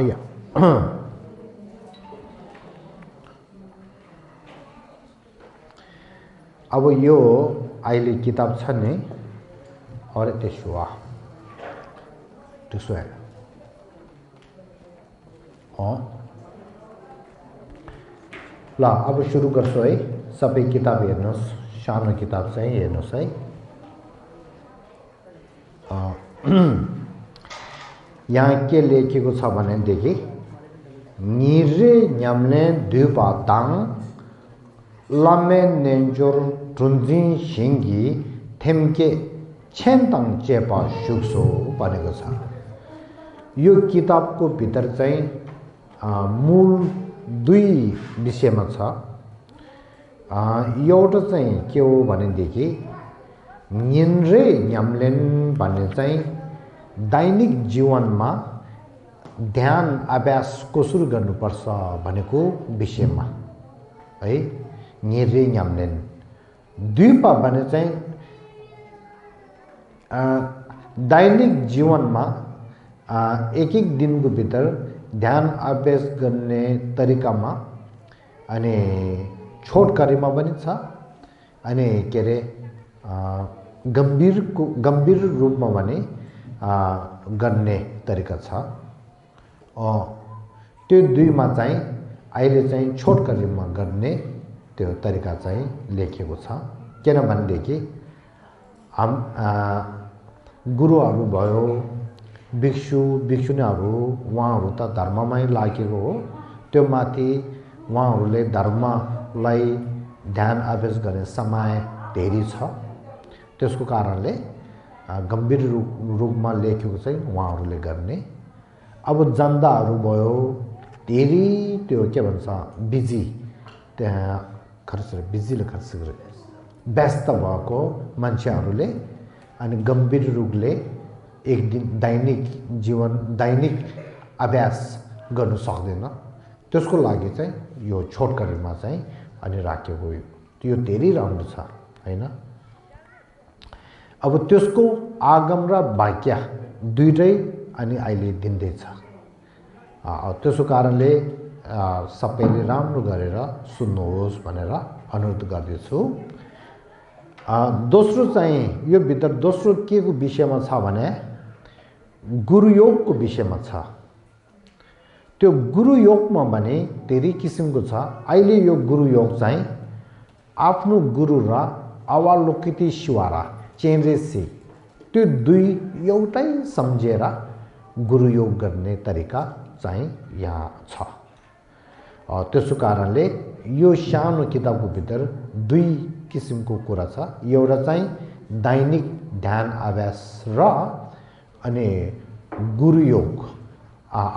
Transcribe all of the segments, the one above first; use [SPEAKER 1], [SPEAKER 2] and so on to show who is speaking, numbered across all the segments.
[SPEAKER 1] या अब यो अहिले किताब छ नि अरे त्यसो है ल अब सुरु गर्छु है सबै किताब हेर्नुस् सानो किताब चाहिँ हेर्नुस् है यहाँ के लेखेको छ भनेदेखि निरे न्याम्ले दुपा ताङ लमे नेन्जोर ट्रुन्जिङ सिङ्गी थेम्के छेन्ताङ चेपा सुक्सो भनेको छ यो किताबको भित्र चाहिँ मूल दुई विषयमा छ एउटा चाहिँ के हो भनेदेखि निन्रे न्याम्लेन भन्ने चाहिँ दैनिक जीवनमा ध्यान अभ्यास कसरी गर्नुपर्छ भनेको विषयमा है निरे न्याम्लेन द्वीपा भने चाहिँ दैनिक जीवनमा एक दिनको भित्र ध्यान अभ्यास गर्ने तरिकामा अनि छोटकरीमा पनि छ अनि के अरे गम्भीर रूपमा भने गर्ने तरिका छ त्यो दुईमा चाहिँ अहिले चाहिँ छोटकरीमा गर्ने त्यो तरिका चाहिँ लेखेको छ किनभनेदेखि गुरुहरू भयो भिक्षुनीहरू उहाँहरू त धर्ममै लागेको हो त्यो माथि उहाँहरूले धर्मलाई ध्यान अभ्यास गर्ने समय धेरै छ त्यसको कारणले गम्भीर रूपमा लेखेको चाहिँ उहाँहरूले गर्ने अब जनताहरू भयो धेरै त्यो के भन्छ बिजी त्यहाँ बिजीले खर्च गरे व्यस्त भएको मान्छेहरूले अनि गम्भीर रूपले एक दिन दैनिक अभ्यास गर्नु सक्दैन त्यसको लागि चाहिँ यो छोटकरीमा चाहिँ अनि राखेको यो धेरै राम्रो छ हैन अब त्यसको आगम र वाक्य दुईटै अनि अहिले दिँदैछ त्यसो कारणले सबैले राम्रो गरेर सुन्नुहोस् भनेर अनुरोध गर्दैछु दोस्रो चाहिँ यो भित्र दोस्रो के को विषयमा छ भने गुरुयोगको विषयमा छ त्यो गुरुयोगमा भने धेरै किसिमको छ अहिले यो गुरुयोग चाहिँ आफ्नो गुरु र अवलोकितेश्वरा चेन्जेसी त्यो दुई एउटै सम्झेर गुरुयोग गर्ने तरिका चाहिँ यहाँ छ त्यसो कारणले यो सानो किताबको भित्र दुई किसिमको कुरा छ एउटा चाहिँ दैनिक ध्यान अभ्यास र अनि गुरुयोग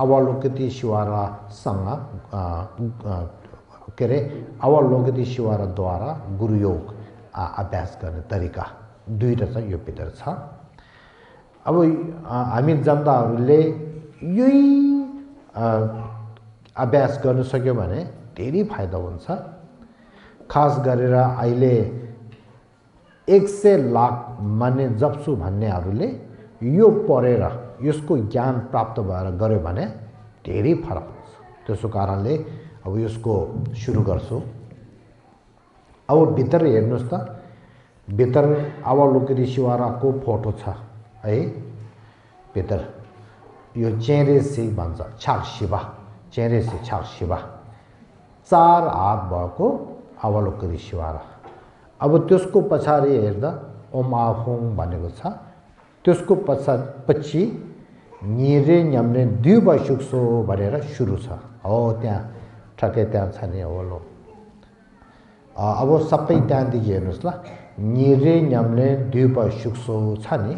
[SPEAKER 1] अवलोकितेश्वरसँग के अरे अवलोकितेश्वरद्वारा गुरुयोग अभ्यास गर्ने तरिका दुईटा चाहिँ यो भित्र छ अब हामी जनताहरूले यही अभ्यास गर्न सक्यो भने धेरै फाइदा हुन्छ खास गरेर अहिले 100 लाख माने जप्छु भन्नेहरूले यो पढेर यसको ज्ञान प्राप्त भएर गर्यो भने धेरै फरक हुन्छ त्यसो कारणले अब यसको सुरु गर्छु अब भित्र हेर्नुस् त भित्र अवलोकितेश्वरको फोटो छ है भित्र यो चेरेसी भन्छ छाक शिवा चेरेसी छाक शिवा 4 हात भएको अवलोकितेश्वर अब त्यसको पछाडि हेर्दा ओम आफोङ भनेको छ त्यसको पछि निरे न्याम्ने द्वीप सुक्सो भनेर सुरु छ हो त्यहाँ ठक्कै त्यहाँ छ नि हो लो अब सबै त्यहाँदेखि हेर्नुस् ल निरे न्याम्ने द्वीप सुक्सो छ नि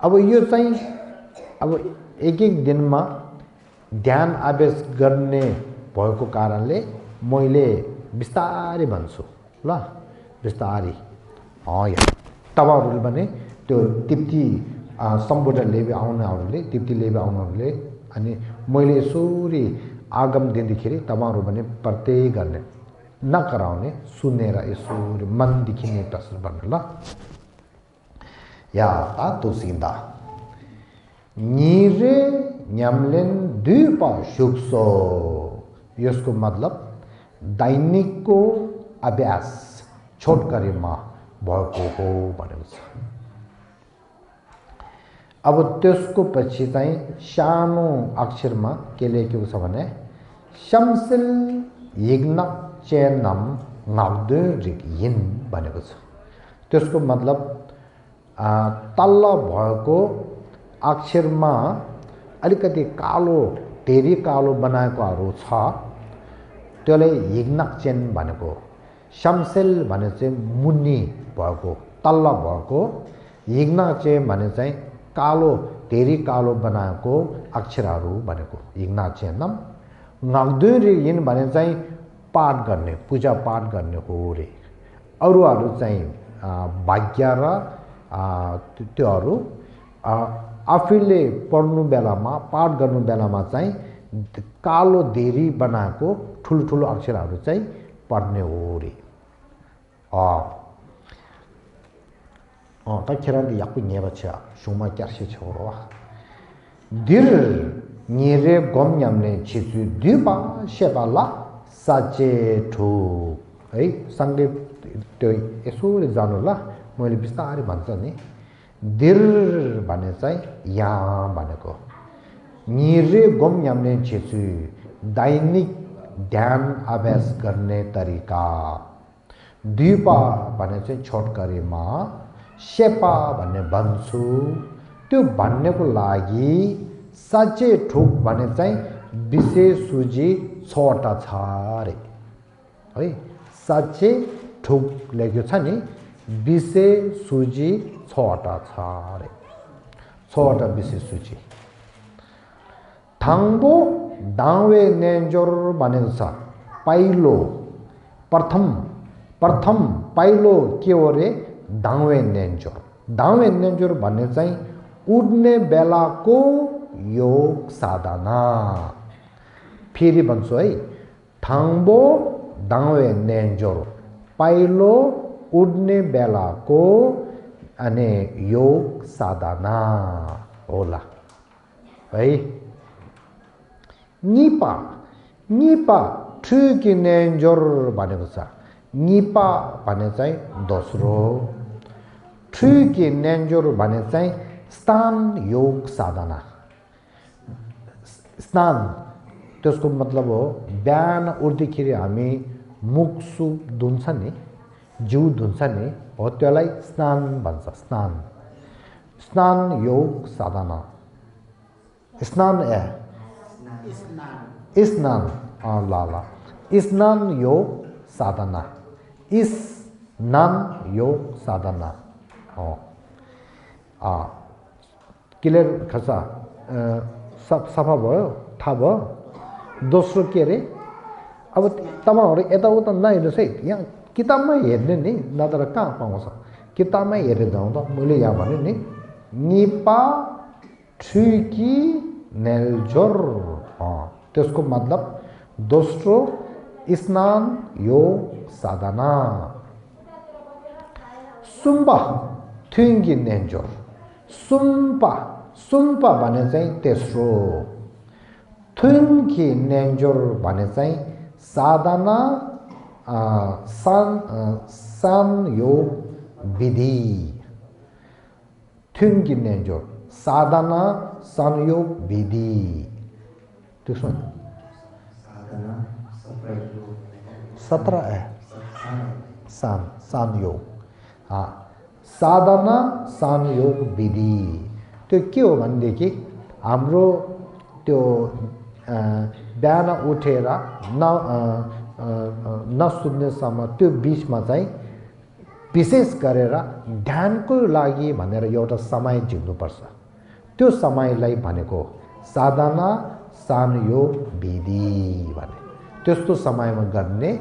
[SPEAKER 1] अब यो चाहिँ अब एक दिनमा ध्यान अभ्यास गर्ने भएको कारणले मैले बिस्तारै भन्छु ल बिस्तारै तपाईहरुले भने त्यो तिप्ती सम्बोधन लेबे आउनेहरूले तिप्ती लेबे आउनेहरूले अनि मैले यसरी आगम दिँदाखेरि तपाईहरु भने प्रत्यय गर्ने नकराउने सुनेर यसरी मनदेखि नै प्रश्न गर्नु ल या तातो सिंदा निरे न्यामलेन दुपा सुक्सो यसको मतलब दैनिकको अभ्यास छोटकरीमा भएको हो भनेको छ अब त्यसको पछि चाहिँ सानो अक्षरमा के लेखेको छ भने शमसिल यज्ञ चेनम नाग्दु रिगिन भनेको छ त्यसको मतलब तल्ल भएको अक्षरमा अलिकति कालो टेरी कालो बनाएकोहरू छ त्यसलाई यज्ञचेन भनेको शमसेल भने चाहिँ मुनि भएको तल्ल भएको यज्ञचेन भने चाहिँ कालो टेरी कालो बनाएको अक्षरहरू भनेको यज्ञचेनम नाग्दुरी यिन भने चाहिँ पाठ गर्ने पूजा पाठ गर्ने हो रे अरूहरू चाहिँ भाग्य र त्योहरू आफूले पढ्नु बेलामा पाठ गर्नु बेलामा चाहिँ कालो देरी बनाएको ठुलो अक्षरहरू चाहिँ पढ्ने हो रे तखेरले याकु नेबछ सुमा क्यार्से छोरो दिर निरे गम यामने छिसु दिबा सेबाला साचे ठो है सँगै त्यो यसो जानु ल मैले बिस्तारै भन्छ नि दिर भने चाहिँ यहाँ भनेको निरे गम यामने छिसु दैनिक ध्यान अभ्यास गर्ने तरिका दिपा भने चाहिँ छोटकरीमा शेपा भन्ने भन्छु त्यो भन्नेको लागि साँच्चै ठोक भने चाहिँ विशेष सूची 6वटा छ रे है साँच्चै ठोक लेखेको छ नि विशेष सूची 6वटा छ रे 6वटा विशेष सूची थाङ्बो दावे नेन्जोर भनेको छ पहिलो प्रथम पहिलो के हो रे दावे नेन्जोर भन्ने चाहिँ उड्ने बेलाको योग साधना फेरि भन्छु है थाङ्बो दावे नेन्जोर पहिलो उड्ने बेलाको अनि योग साधना होला है निपा ठुकी नेन्जोर भनेको छ निपा भने चाहिँ दोस्रो ठुकी नेन्जोर भने चाहिँ स्नान योग साधना स्नान त्यसको मतलब हो बिहान उठ्दाखेरि हामी मुख सुख धुन्छ नि जिउ धुन्छ नि हो त्यसलाई स्नान भन्छ स्नान योग साधना स्नान स्नान योग साधना स्नान योग साधना क्लियर खसा सफा भयो थाहा भयो दोस्रो के अरे अब तपाईँहरू यताउता नहेर्नुहोस् है यहाँ किताबमै हेर्ने नि नत्र कहाँ पाउँछ किताबमै हेरेर जाउँ त मैले यहाँ भने नि निपा ठुकी नेल्जोर त्यसको मतलब दोस्रो स्नान योग साधना सुम्पा थुङ्गी नेन्जोर सुम्पा भने चाहिँ तेस्रो थुङ्गी नेन्जोर भने चाहिँ साधना सान योग विधि थुङ्गी नेन्जोर साधना संयोग विधि त्यसमा 17 है सान योग साधना संयोग विधि त्यो के हो भनेदेखि हाम्रो त्यो बिहान उठेर नसुत्नेसम्म त्यो बिचमा चाहिँ विशेष गरेर ध्यानको लागि भनेर एउटा समय जिउनुपर्छ त्यो समयलाई भनेको साधना संयोग विधि भने त्यस्तो समयमा गर्ने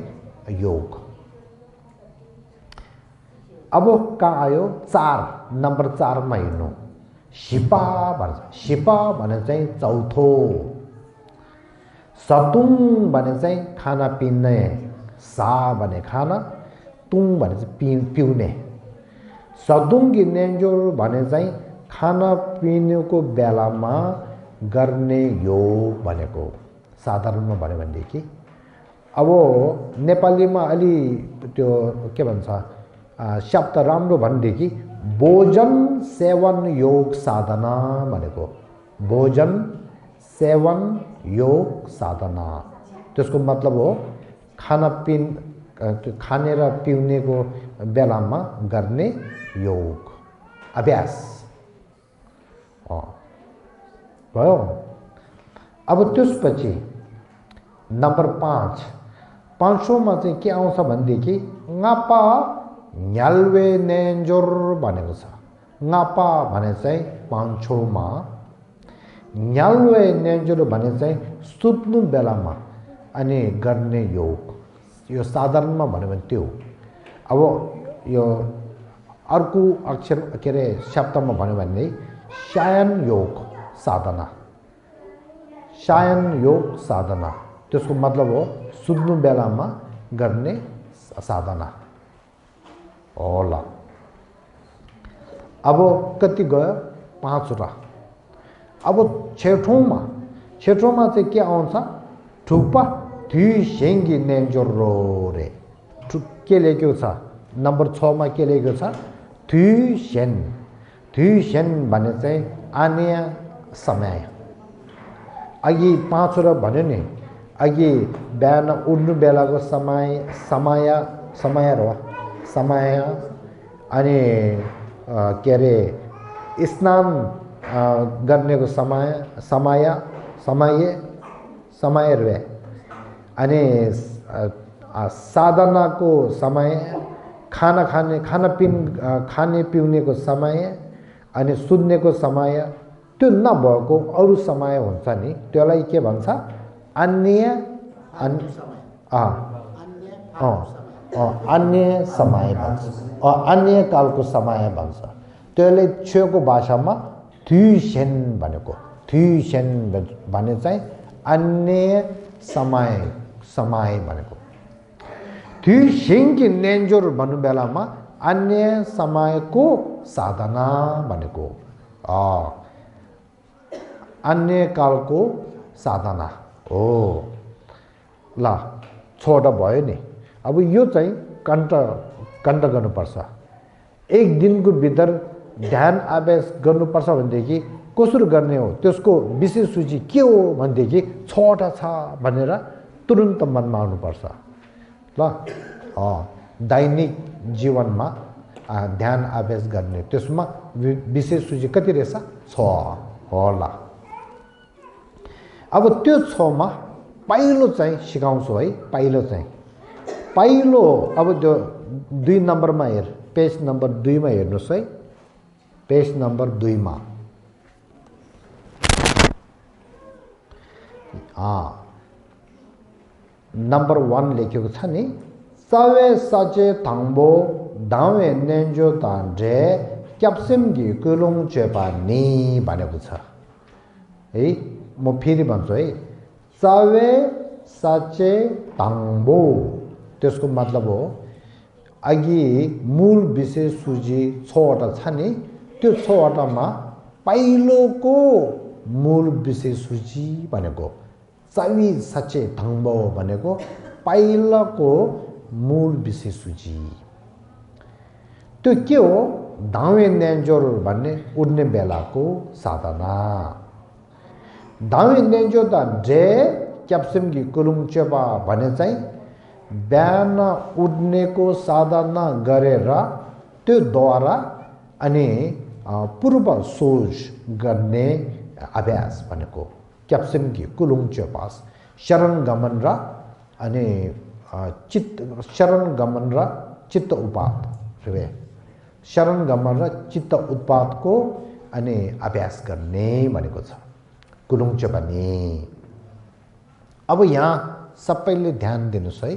[SPEAKER 1] योग अब कहाँ आयो 4 नम्बर 4 मा हेर्नु शिपा भन्छ शिपा भने चाहिँ चौथो सतुङ भने चाहिँ खाना पिउने सा भने खाना तुङ भने चाहिँ पिउने सदुङ्गी नेन्जोर भने चाहिँ खाना पिउनुको बेलामा गर्ने योग भनेको साधारणमा भन्यो भनेदेखि अब नेपालीमा अलि त्यो के भन्छ शब्द राम्रो भनेदेखि भोजन सेवन योग साधना भनेको भोजन सेवन योग साधना त्यसको मतलब हो खाने र पिउनेको बेलामा गर्ने योग अभ्यास भयो। अब त्यसपछि नम्बर 5 चाहिँ के आउँछ भनेदेखि ngapa न्याल्वे नेन्जोर भनेको छ। ngapa भने चाहिँ पाँचौँमा, न्याल्वे नेन्जोर भने चाहिँ सुत्नु बेलामा अनि गर्ने योग। यो साधारणमा भन्यो भने त्यो अब यो अर्को अक्षर के अरे शब्दमा भन्यो भने शयन योग साधना, शयन योग साधना त्यसको मतलब हो सुत्नु बेलामा गर्ने साधना होला। अब कति गयो 5 वटा। अब छठौँमा चाहिँ के आउँछ ठुप्पा थुसेङ्गी नेन्जोरो रे के लेखेको छ नम्बर 6 मा के लेखेको छ थुसेन भने चाहिँ आने समय। अघि 5 वटा भन्यो नि अघि बिहान उड्नु बेलाको समय अनि के अरे स्नान गर्नेको समय रे अनि साधनाको समय खाने पिउनेको समय अनि सुत्नेको समय त्यो नभएको अरू समय हुन्छ नि त्यसलाई के भन्छ अन्य समय भन्छ अन्य कालको समय भन्छ। त्यसले छेउको भाषामा थुसेन भनेको थुसेन भने चाहिँ अन्य समय भनेको। थुसेङ्गी नेन्जोर भन्नु बेलामा अन्य समयको साधना भनेको अन्य कालको साधना हो। ल 6 वटा भयो नि। अब यो चाहिँ कण्ठ गर्नुपर्छ। एक दिनको भित्र ध्यान अभ्यास गर्नुपर्छ भनेदेखि कसरी गर्ने हो त्यसको विशेष सूची के हो भनेदेखि 6 वटा छ भनेर तुरुन्त मनमा आउनुपर्छ। ल दैनिक जीवनमा ध्यान अभ्यास गर्ने त्यसमा विशेष सूची कति रहेछ 6 होला। अब त्यो 6 मा पहिलो चाहिँ सिकाउँछु है। पहिलो अब त्यो 2 नम्बरमा पेज नम्बर 2 मा हेर्नुहोस् है। पेज नम्बर 2 मा नम्बर 1 लेखेको छ नि सवे सचे थाङ्बो दावे नेन्जो तान्डे क्याप्सिमगी कुलुङ चेपा नि भनेको छ है। म फेरि भन्छु है सवे सचे थाङ्बो त्यसको मतलब हो अघि मूल विशेष सूची 6 वटा छ नि त्यो 6 वटामा पहिलोको मूल विशेष सूची भनेको सवी सचे थाङ्बो भनेको पहिलाको मूल विशेष सूची। त्यो के हो धावे नेन्जोर भन्ने उड्ने बेलाको साधना। धावे नेन्जो त डे क्याप्सिमगी कुलुङ चेपा भने चाहिँ बिहान उड्नेको साधना गरेर त्यो द्वारा अनि पूर्व सोच गर्ने अभ्यास भनेको क्याप्सिमगी कुलुङ चेपास शरण गमन र अनि चित्त उत्पाद शरण गमन र चित्त उत्पादको अनि अभ्यास गर्ने भनेको छ कुलुङ चेपा नि। अब यहाँ सबैले ध्यान दिनुहोस् है।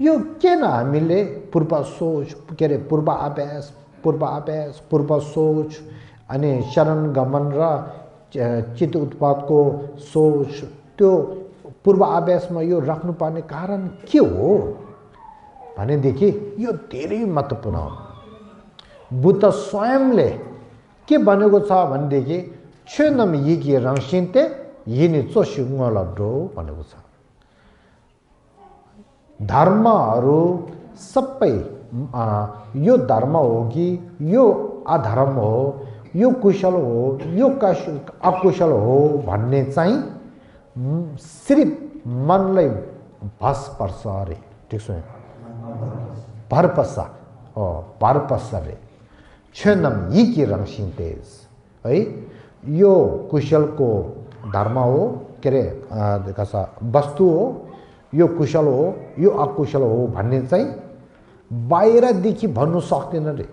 [SPEAKER 1] यो किन हामीले पूर्व सोच के अरे पूर्व अभ्यास पूर्व सोच अनि शरण गमन र चित्त उत्पादको सोच त्यो पूर्व अभ्यासमा यो राख्नुपर्ने कारण के हो भनेदेखि यो धेरै महत्त्वपूर्ण हो। बुद्ध स्वयंले के भनेको छ भनेदेखि छेनम यिकी रङसिन्ते यिनी चोसिङ्गलड्रो भनेको छ। धर्महरू सबै यो धर्म हो कि यो अधर्म हो, यो कुशल हो, यो अकुशल हो भन्ने चाहिँ सिर्फ मनलाई भस पर्छ अरे। ठिक छ, भर पर्छ भर पर्छ अरे। छेनम यिकी रङसिन्तेज है, यो कुशलको धर्म हो के अरे वस्तु हो, यो कुशल हो यो अकुशल हो भन्ने चाहिँ बाहिरदेखि भन्नु सक्दैन रे।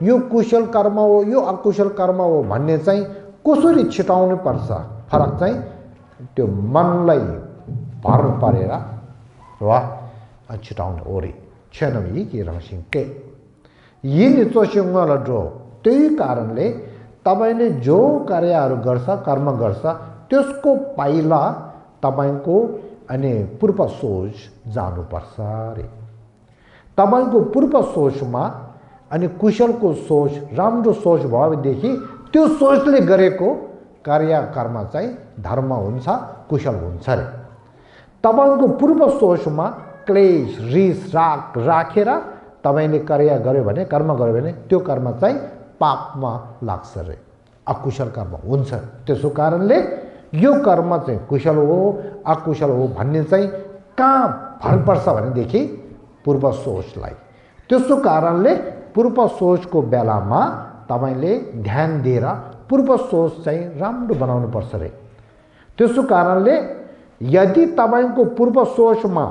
[SPEAKER 1] यो कुशल कर्म हो यो अकुशल कर्म हो भन्ने चाहिँ कसरी छिटाउनु पर्छ, फरक चाहिँ त्यो मनलाई भर परेर वा छिटाउनु हो रे। छेनम यिकी रङसिन्ते यिनी चोसिङ्गलड्रो। त्यही कारणले तपाईले जो कार्यहरू गर्छ, कर्म गर्छ, त्यसको पहिला तपाईको अनि पूर्व सोच जानुपर्छ रे। तपाईको पूर्व सोचमा अनि कुशलको सोच, राम्रो सोच भएदेखि त्यो सोचले गरेको कार्य कर्म चाहिँ धर्म हुन्छ, कुशल हुन्छ रे। तपाईको पूर्व सोचमा क्लेश रिस राग राखेर तपाईले कार्य गर्यो भने, कर्म गर्यो भने त्यो कर्म चाहिँ पापमा लाग्छ रे, अकुशल कर्म हुन्छ। त्यसो कारणले यो कर्म चाहिँ कुशल हो अकुशल हो भन्ने चाहिँ कहाँ भर पर्छ भनेदेखि पूर्व सोचलाई। त्यसो कारणले पूर्व सोचको बेलामा तपाईले ध्यान दिएर पूर्व सोच चाहिँ राम्रो बनाउनु पर्छ रे। त्यसो कारणले यदि तपाईको पूर्व सोचमा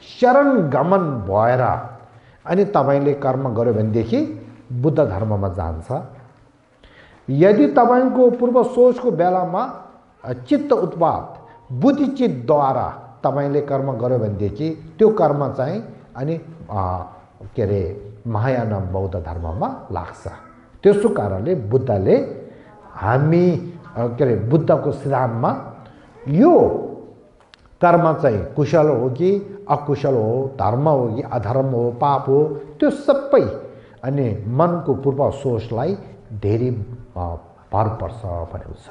[SPEAKER 1] शरण गमन भएर अनि तपाईले कर्म गर्यो भनेदेखि बुद्ध धर्ममा जान्छ। यदि तपाईको पूर्व सोचको बेलामा चित्त उत्पाद बुद्धिचितद्वारा तपाईले कर्म गर्यो भनेदेखि त्यो कर्म चाहिँ अनि के अरे महायान बौद्ध धर्ममा लाग्छ। त्यसो कारणले बुद्धले हामी के अरे बुद्धको सिद्धान्तमा यो कर्म चाहिँ कुशल हो कि अकुशल हो, धर्म हो कि अधर्म हो, पाप हो, त्यो सबै अनि मनको पूर्व सोचलाई धेरै भर पर्छ भनेको छ।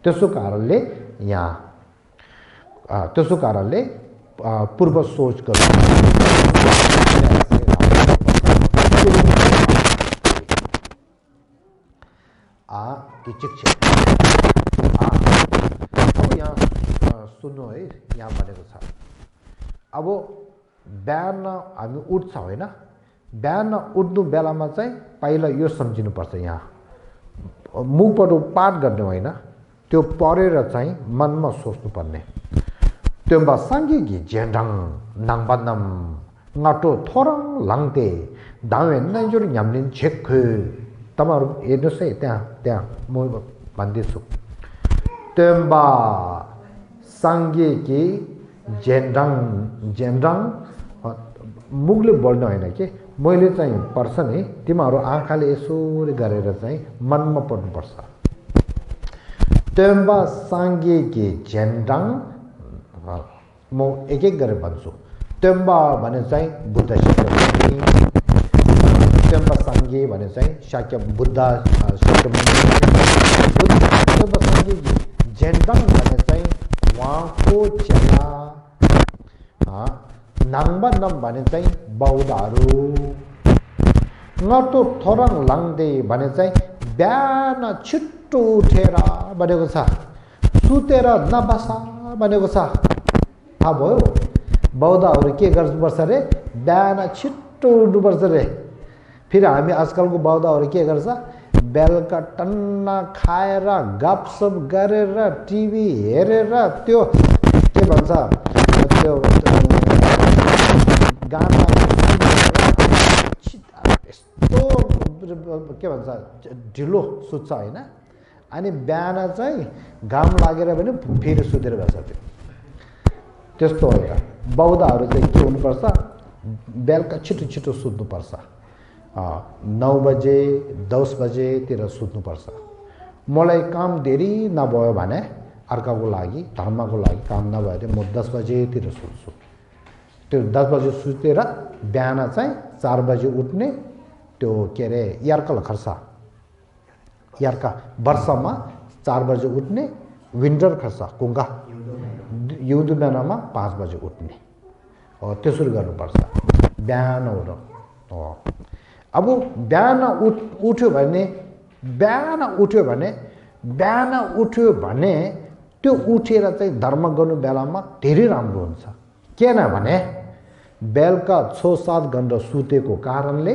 [SPEAKER 1] त्यसो कारणले यहाँ त्यसो कारणले पूर्व सोच गर्नु अब यहाँ सुन्नु है, यहाँ भनेको छ अब बिहान हामी उठ्छ होइन, बिहान उठ्नु बेलामा चाहिँ पहिला यो सम्झिनुपर्छ, यहाँ मुखबाट पाठ गर्ने होइन, त्यो पढेर चाहिँ मनमा सोच्नुपर्ने। त्यो सांगिकी झेन्डाङ नाङबान्नम ngato थोरङ लाङते दावेन नाइजोर न्याम्लिन छेक तपाईहरु हेर्नुस् है, त्यहाँ म भन्दैछु। तेम्बा सांगिकी झेन्डाङ मुखले बोल्नु होइन कि मैले चाहिँ पर्छ नि, तिमीहरू आँखाले यसो गरेर चाहिँ मनमा पढ्नुपर्छ। तेम्बा सांगिकी झेन्डाङ म एक एक गरेर भन्छु। तेम्बा भने चाहिँ बुद्ध शाक्यमुनि, तेम्बा सांगे भने चाहिँ शाक्य बुद्ध शाक्यमुनि, तेम्बा सांगे झेन्डाङ भने चाहिँ उहाँको चेला, नाङबान्नम भने चाहिँ बौद्धहरू, ngато थोरङ लाङदे भने चाहिँ बिहान छिट्टो उठेर भनेको छ, सुतेर नबसा भनेको छ। थाहा भयो बौद्धहरू के गर्नुपर्छ रे, बिहान छिट्टो उठ्नुपर्छ रे। फेरि हामी आजकलको बौद्धहरू के गर्छ, बेलुका टन्न खाएर गफसफ गरेर टिभी हेरेर त्यो के भन्छ त्यो गाना यस्तो के भन्छ ढिलो सुत्छ होइन, अनि बिहान चाहिँ घाम लागेर पनि फेरि सुतेर बस्छ। त्यस्तो हो। बौद्धहरू चाहिँ के हुनुपर्छ, बेलुका छिटो छिटो सुत्नुपर्छ, 9 बजे 10 बजेतिर सुत्नुपर्छ। मलाई काम धेरै नभयो भने अर्काको लागि धर्मको लागि काम नभयो भने म 10 बजेतिर सुत्छु। त्यो 10 बजे सुतेर बिहान चाहिँ 4 बजे उठ्ने, त्यो के अरे यार्कल खर्छ यारका वर्षमा 4 बजे उठ्ने विन्टर खर्च कुङ्गा हिउँदो बेलामा 5 बजे उठ्ने त्यसरी गर्नुपर्छ बिहान उठ्नु अब बिहान उठ्यो भने त्यो उठेर चाहिँ धर्म गर्नु बेलामा धेरै राम्रो हुन्छ किनभने बेलुका 6-7 घण्टा सुतेको कारणले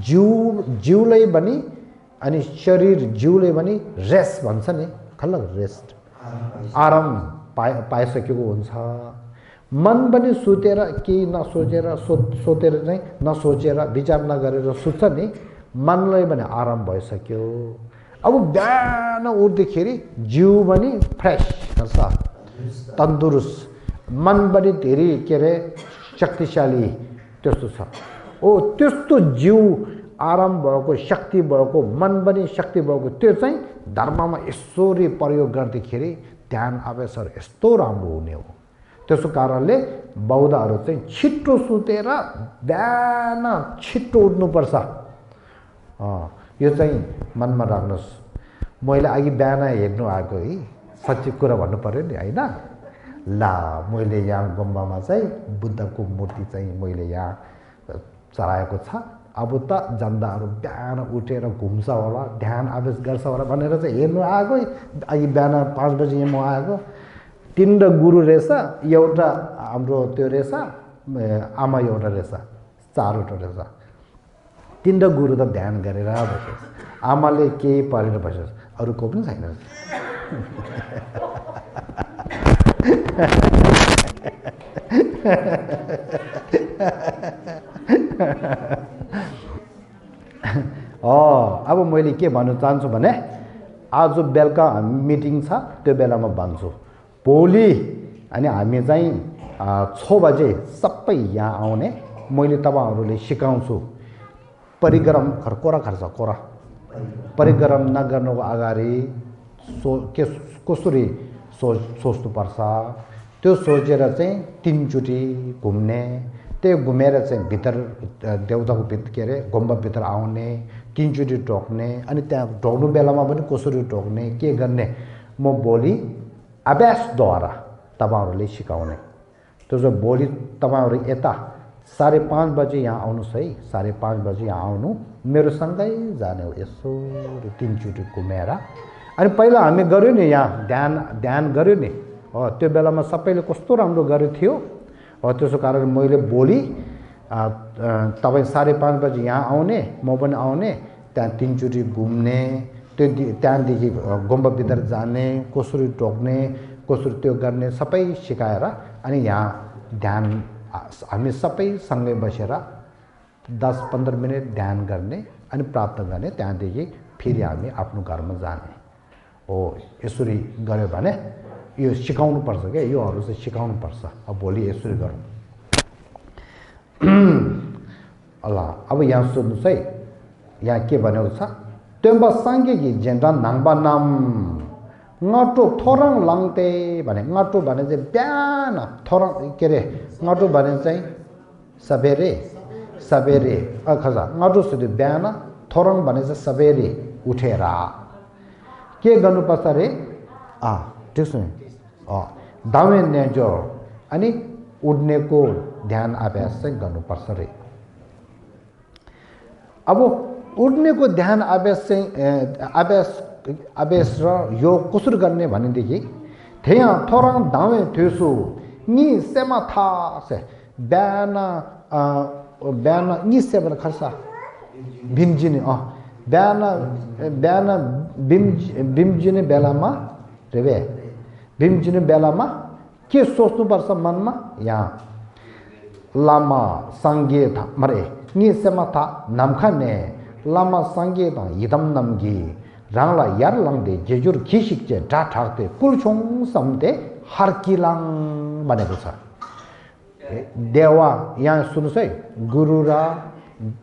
[SPEAKER 1] जिउलाई पनि अनि शरीर जिउले पनि रेस्ट भन्छ नि खल्ल रेस्ट आराम पाइसकेको हुन्छ मन पनि सुतेर केही नसोचेर सोचेर चाहिँ नसोचेर विचार नगरेर सुत्छ नि मनलाई पनि आराम भइसक्यो अब बिहान उठ्दाखेरि जिउ पनि फ्रेस गर्छ तन्दुरुस्त मन पनि धेरै के अरे शक्तिशाली त्यस्तो छ त्यस्तो जिउ आराम भएको शक्ति भएको मन पनि शक्ति भएको त्यो चाहिँ धर्ममा यसरी प्रयोग गर्दाखेरि ध्यान अभ्यासहरू यस्तो राम्रो हुने हो त्यसो कारणले बौद्धहरू चाहिँ छिट्टो सुतेर बिहान छिट्टो उठ्नुपर्छ यो चाहिँ मनमा राख्नुहोस् मैले अघि बिहान हेर्नु आएको है सच्ची कुरा भन्नु पर्यो नि होइन ला मैले यहाँ गुम्बामा चाहिँ बुद्धको मूर्ति चाहिँ मैले यहाँ चढाएको छ अब त जनताहरू बिहान उठेर घुम्छ होला ध्यान अभ्यास गर्छ होला भनेर चाहिँ हेर्नु आएको अघि बिहान 5 बजी म आएको 3 गुरु रहेछ एउटा हाम्रो त्यो रहेछ आमा एउटा रहेछ 4वटा रहेछ 3 गुरु त ध्यान गरेर बसेछ आमाले केही परेर बसेछ अरू को पनि छैन अब मैले के भन्न चाहन्छु भने आज बेलुका मिटिङ छ त्यो बेलामा भन्छु भोलि अनि हामी चाहिँ 6 बजे सबै यहाँ आउने मैले तपाईहरुले सिकाउँछु परिक्रम कोरा खर्च कोरा परिक्रम नगर्नुको अगाडि कसरी सोच्नु पर्छ त्यो सोचेर चाहिँ 3 चोटी घुम्ने त्यो घुमेर चाहिँ भित्र देउताको भित्र के अरे गुम्बा भित्र आउने 3 चोटी टोक्ने अनि त्यहाँ टोक्नु बेलामा पनि कसरी टोक्ने के गर्ने म भोलि अभ्यासद्वारा तपाईहरुले सिकाउने त्यसो भोलि तपाईहरु यता 5:30 बजे यहाँ आउनुस् है 5:30 बजे यहाँ आउनु मेरो सँगै जाने हो यसो 3 चोटी घुमेर अनि पहिला हामी गर्यो नि यहाँ ध्यान गर्यो नि त्यो बेलामा सबैले कस्तो राम्रो गर्यो थियो त्यसो कारण मैले भोलि तपाई 5:30 बजे यहाँ आउने म पनि आउने त्यहाँ 3 चोटी घुम्ने त्यो त्यहाँदेखि गुम्बा भित्र जाने कसरी टोक्ने कसरी त्यो गर्ने सबै सिकाएर अनि यहाँ ध्यान हामी सबै सँगै बसेर 10-15 मिनेट ध्यान गर्ने अनि प्रार्थना गर्ने त्यहाँदेखि फेरि हामी आफ्नो घरमा जाने हो यसरी गर्यो भने यो सिकाउनु पर्छ के योहरु चाहिँ सिकाउनु पर्छ अब भोलि यसरी गरौँ अल्लाह अब यहाँ सुन्नुस् है यहाँ के भनेको छ तेम्बा सांगेगी जेन्डा नाङबा नाम ngatu thorang langte भने ngatu भने चाहिँ बिहान थोरङ के रे ngatu भने चाहिँ सबेरे खजा ngatu सुदि बिहान थोरङ भने चाहिँ सबेरे उठेर के गर्नुपर्छ रे त्यसो दामे नेजो अनि उड्नेको ध्यान अभ्यास चाहिँ गर्नुपर्छ रे अब उड्नेको ध्यान अभ्यास चाहिँ अभ्यास र यो कसरी गर्ने भनेदेखि थेया थोरङ दामे थेसु नि सेमा था से बिहान नि सेमा खर्सा भीमजिने बिहान भीमजिने बेलामा रेबे भीमजिने बेलामा के सोच्नु पर्छ मनमा यहाँ लामा संगे था मरे नि सेमा था नामखाने लामा संगे था यदम नमगी रांगला यार लंगदे जेजुर खिसिकचे डा ठाकते कुलछोङ समते हर्किलाङ भनेको छ देवा यहाँ सुन्नुस् है गुरु र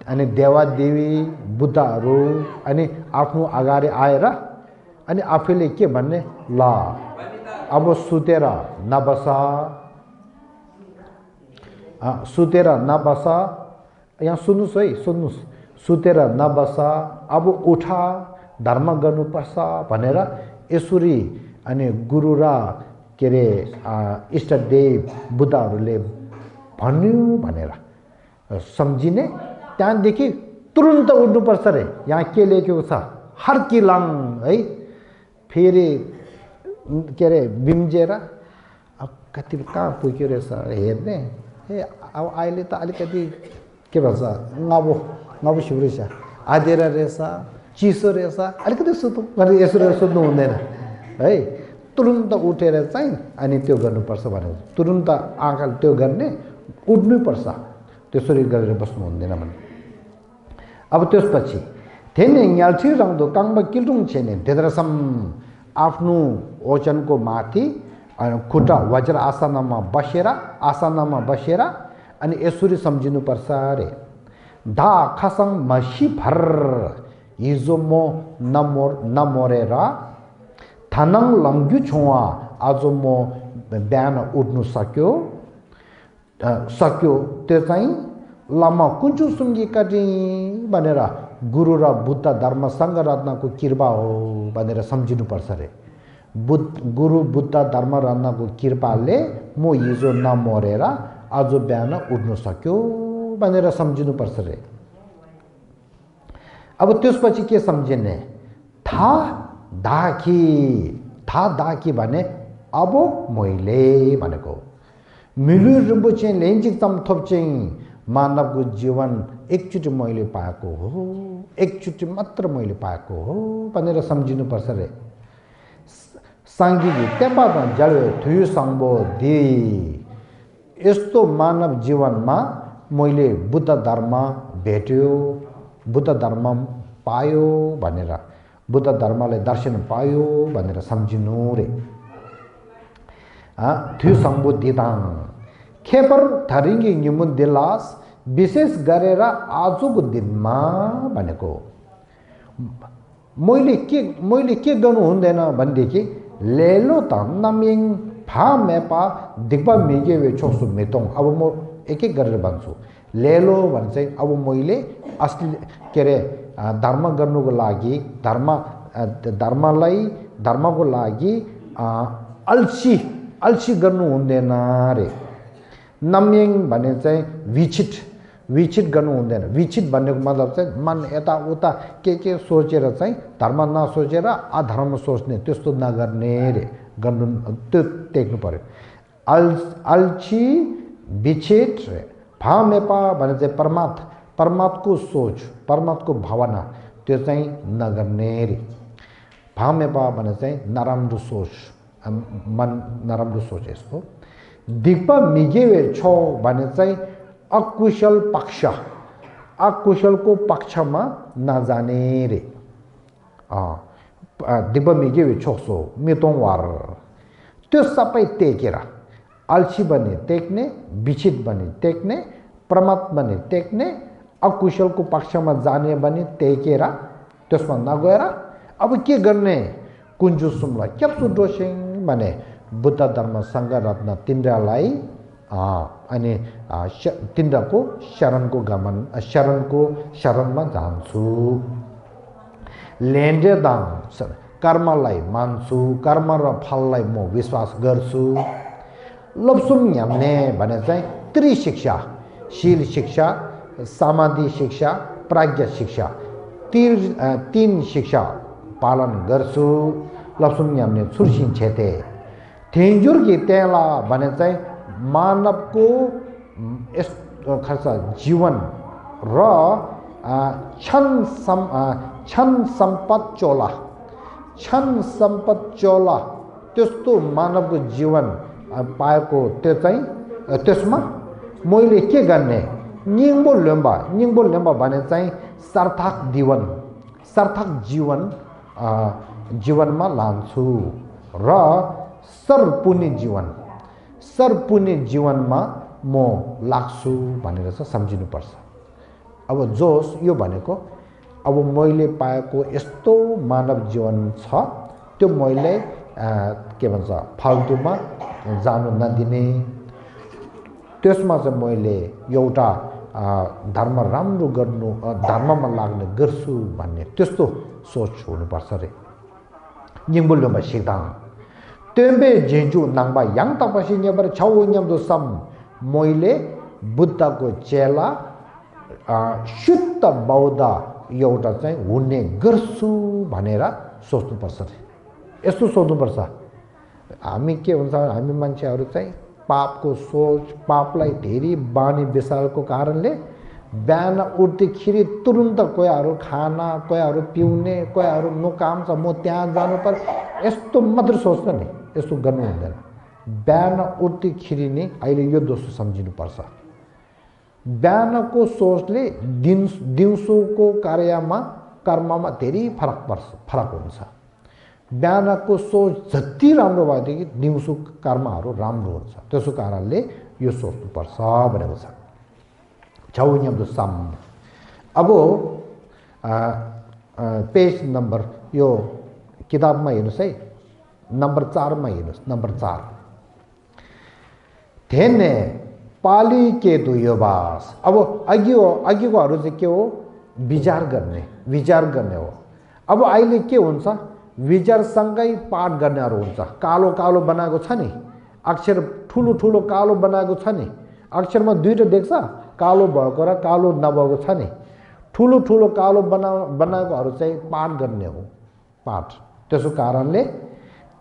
[SPEAKER 1] अनि देवा देवी बुद्धहरू अनि आफ्नो अगाडि आएर अनि आफैले के भन्ने ल अब सुतेर नबस यहाँ सुन्नुस् है सुतेर नबस अब उठा धर्म गर्नुपर्छ भनेर यसरी अनि गुरु र के अरे इष्टदेव बुद्धहरूले भन्यो भनेर सम्झिने त्यहाँदेखि तुरुन्त उठ्नुपर्छ रे। यहाँ के लेखेको छ हर किलङ है फेरि के अरे बिम्जेर अब कति कहाँ पुग्यो रहेछ हेर्ने अब अहिले त अलिकति के भन्छ ngabo शिव रहेछ आधेरा रहेछ चिसो रहेछ अलिकति सुत्नु भने यसरी सुत्नु हुँदैन है। तुरुन्त उठेर चाहिँ अनि त्यो गर्नुपर्छ भनेर तुरुन्त आँखा त्यो गर्ने उठ्नुपर्छ त्यसरी गरेर बस्नु हुँदैन भने। अब त्यसपछि थेने न्याल्छी रङदो काङबा किल्टुङ छेने धेद्रसम आफ्नो ओजनको माथि खुट्टा वज्र आसनमा बसेर अनि यसरी सम्झिनुपर्छ रे। धा खसङ मसी भर हिजो म नमरेर थानङ लङ्ग्यु छुवा आज म बिहान उठ्नु सक्यो त्यो चाहिँ लम्मा कुन्चु सुङ्गी कटी भनेर गुरु र बुद्ध धर्म सङ्घ रत्नको कृपा हो भनेर सम्झिनुपर्छ रे। गुरु बुद्ध धर्म रत्नको कृपाले म हिजो नमरेर आज बिहान उठ्नु सक्यो भनेर सम्झिनुपर्छ रे। अब त्यसपछि के सम्झिने था दाखी भने अब मैले भनेको मिलु रुम्बु चाहिँ लेन्जिक तम थोप चाहिँ मानवको जीवन एकचोटि मैले पाएको हो एकचोटि मात्र मैले पाएको हो भनेर सम्झिनुपर्छ रे। साङ्गी तेपामा जड्यो थुयु सङ्बो दि यस्तो मानव जीवनमा मैले बुद्ध धर्म भेट्यो बुद्ध धर्म पायो भनेर बुद्ध धर्मलाई दर्शन पायो भनेर सम्झिनु रे। थ्यु सङ्बो दिदाङ खेपर थरिङ्गी निमुन दिलास विशेष गरेर आजको दिनमा भनेको मैले के गर्नु हुँदैन भनेदेखि लेलो त नमिङ फा मेपा दिग्बा मिगे वे छोसु मेतोङ। अब म एक गरेर भन्छु लेलो भने चाहिँ अब मैले असली के अरे धर्म गर्नुको लागि धर्मको लागि अल्छी गर्नु हुँदैन रे। नम्यङ भने चाहिँ विचित गर्नु हुँदैन। विचित भन्नेको मतलब चाहिँ मन यताउता के सोचेर चाहिँ धर्म नसोचेर अधर्म सोच्ने त्यस्तो नगर्ने रे गर्नु त्यो देख्नु पर्यो। अल्छी विचित भामेपा भने चाहिँ परमात्माको सोच परमात्माको भावना त्यो चाहिँ नगर्ने रे। भामेपा भने चाहिँ नराम्रो सोच मन नराम्रो सोच यसको। दिग्पा मिगेवे छो भने चाहिँ अकुशलको पक्षमा नजाने रे। दिग्पा मिगेवे छोसो मितोङवार त्यो सबै टेकेर अल्छी बने टेक्ने विचित बने टेक्ने प्रमाद बने टेक्ने अकुशलको पक्षमा जाने बने टेकेर त्यसमा नगएर अब के गर्ने कुञ्जुसुमलाई क्याप्सु डोसिङ भने बुद्ध धर्म सङ्घ रत्न तिन्द्रलाई अनि तिन्द्रको शरणमा जान्छु। लेन्डे दाङ कर्मलाई मान्छु कर्म र फललाई म विश्वास गर्छु। लप्सुम ह्याम्ने भने चाहिँ त्रिशिक्षा शील शिक्षा समाधि शिक्षा प्राज्ञा शिक्षा तीन शिक्षा पालन गर्छु। लप्सुम ह्याम्ने छुर्सिन छेते थेन्जुर्गी तेला भने चाहिँ मानवको खर्च जीवन र क्षण सम्पद चोला त्यस्तो मानवको जीवन पाएको त्यो चाहिँ त्यसमा मैले के गर्ने निङ्बो लेम्बा भने चाहिँ सार्थक जीवनमा लान्छु र सरपुण्य जीवनमा म लाग्छु भनेर चाहिँ सम्झिनुपर्छ। अब जोस यो भनेको अब मैले पाएको यस्तो मानव जीवन छ त्यो मैले के भन्छ फाल्तुमा जानु नदिने त्यसमा चाहिँ मैले एउटा धर्म राम्रो गर्नु धर्ममा लाग्ने गर्छु भन्ने त्यस्तो सोच हुनुपर्छ रे निम्बुलमा सिक्दाङ तेम्बे जेजु नाङबा याङ तपसी नेबर छौ न्यमदो सम मैले बुद्धको चेला शुद्ध बौद्ध एउटा चाहिँ हुने गर्छु भनेर सोच्नुपर्छ रे यस्तो सोच्नुपर्छ हामी के हुन्छ हामी मान्छेहरू चाहिँ पापको सोच पापलाई धेरै बानी बेसालको कारणले बिहान उठ्दाखेरि तुरुन्त कोहीहरू खाना कोहीहरू पिउने कोहीहरू म काम छ म त्यहाँ जानु पर्छ यस्तो मात्र सोच्छ नि यस्तो गर्नु हुँदैन बिहान उठ्दाखेरि नै अहिले यो दोस्रो सम्झिनुपर्छ बिहानको सोचले दिउँसोको कर्ममा धेरै फरक हुन्छ बिहानको सोच जति राम्रो भएदेखि दिउँसो कर्महरू राम्रो हुन्छ त्यसो कारणले यो सोच्नुपर्छ भनेको छ छौन्यम सम अब पेज नम्बर यो किताबमा हेर्नुहोस् है नम्बर 4 मा हेर्नुहोस् नम्बर 4 थेने पाली के दुयोबास अब अघिकोहरू चाहिँ के हो विचार गर्ने हो अब अहिले के हुन्छ विचारसँगै पाठ गर्नेहरू हुन्छ कालो कालो बनाएको छ नि अक्षर ठुलो कालो बनाएको छ नि अक्षरमा दुईटा देख्छ कालो भएको र कालो नभएको छ नि ठुलो कालो बनाएकोहरू चाहिँ पाठ गर्ने हो पाठ त्यसो कारणले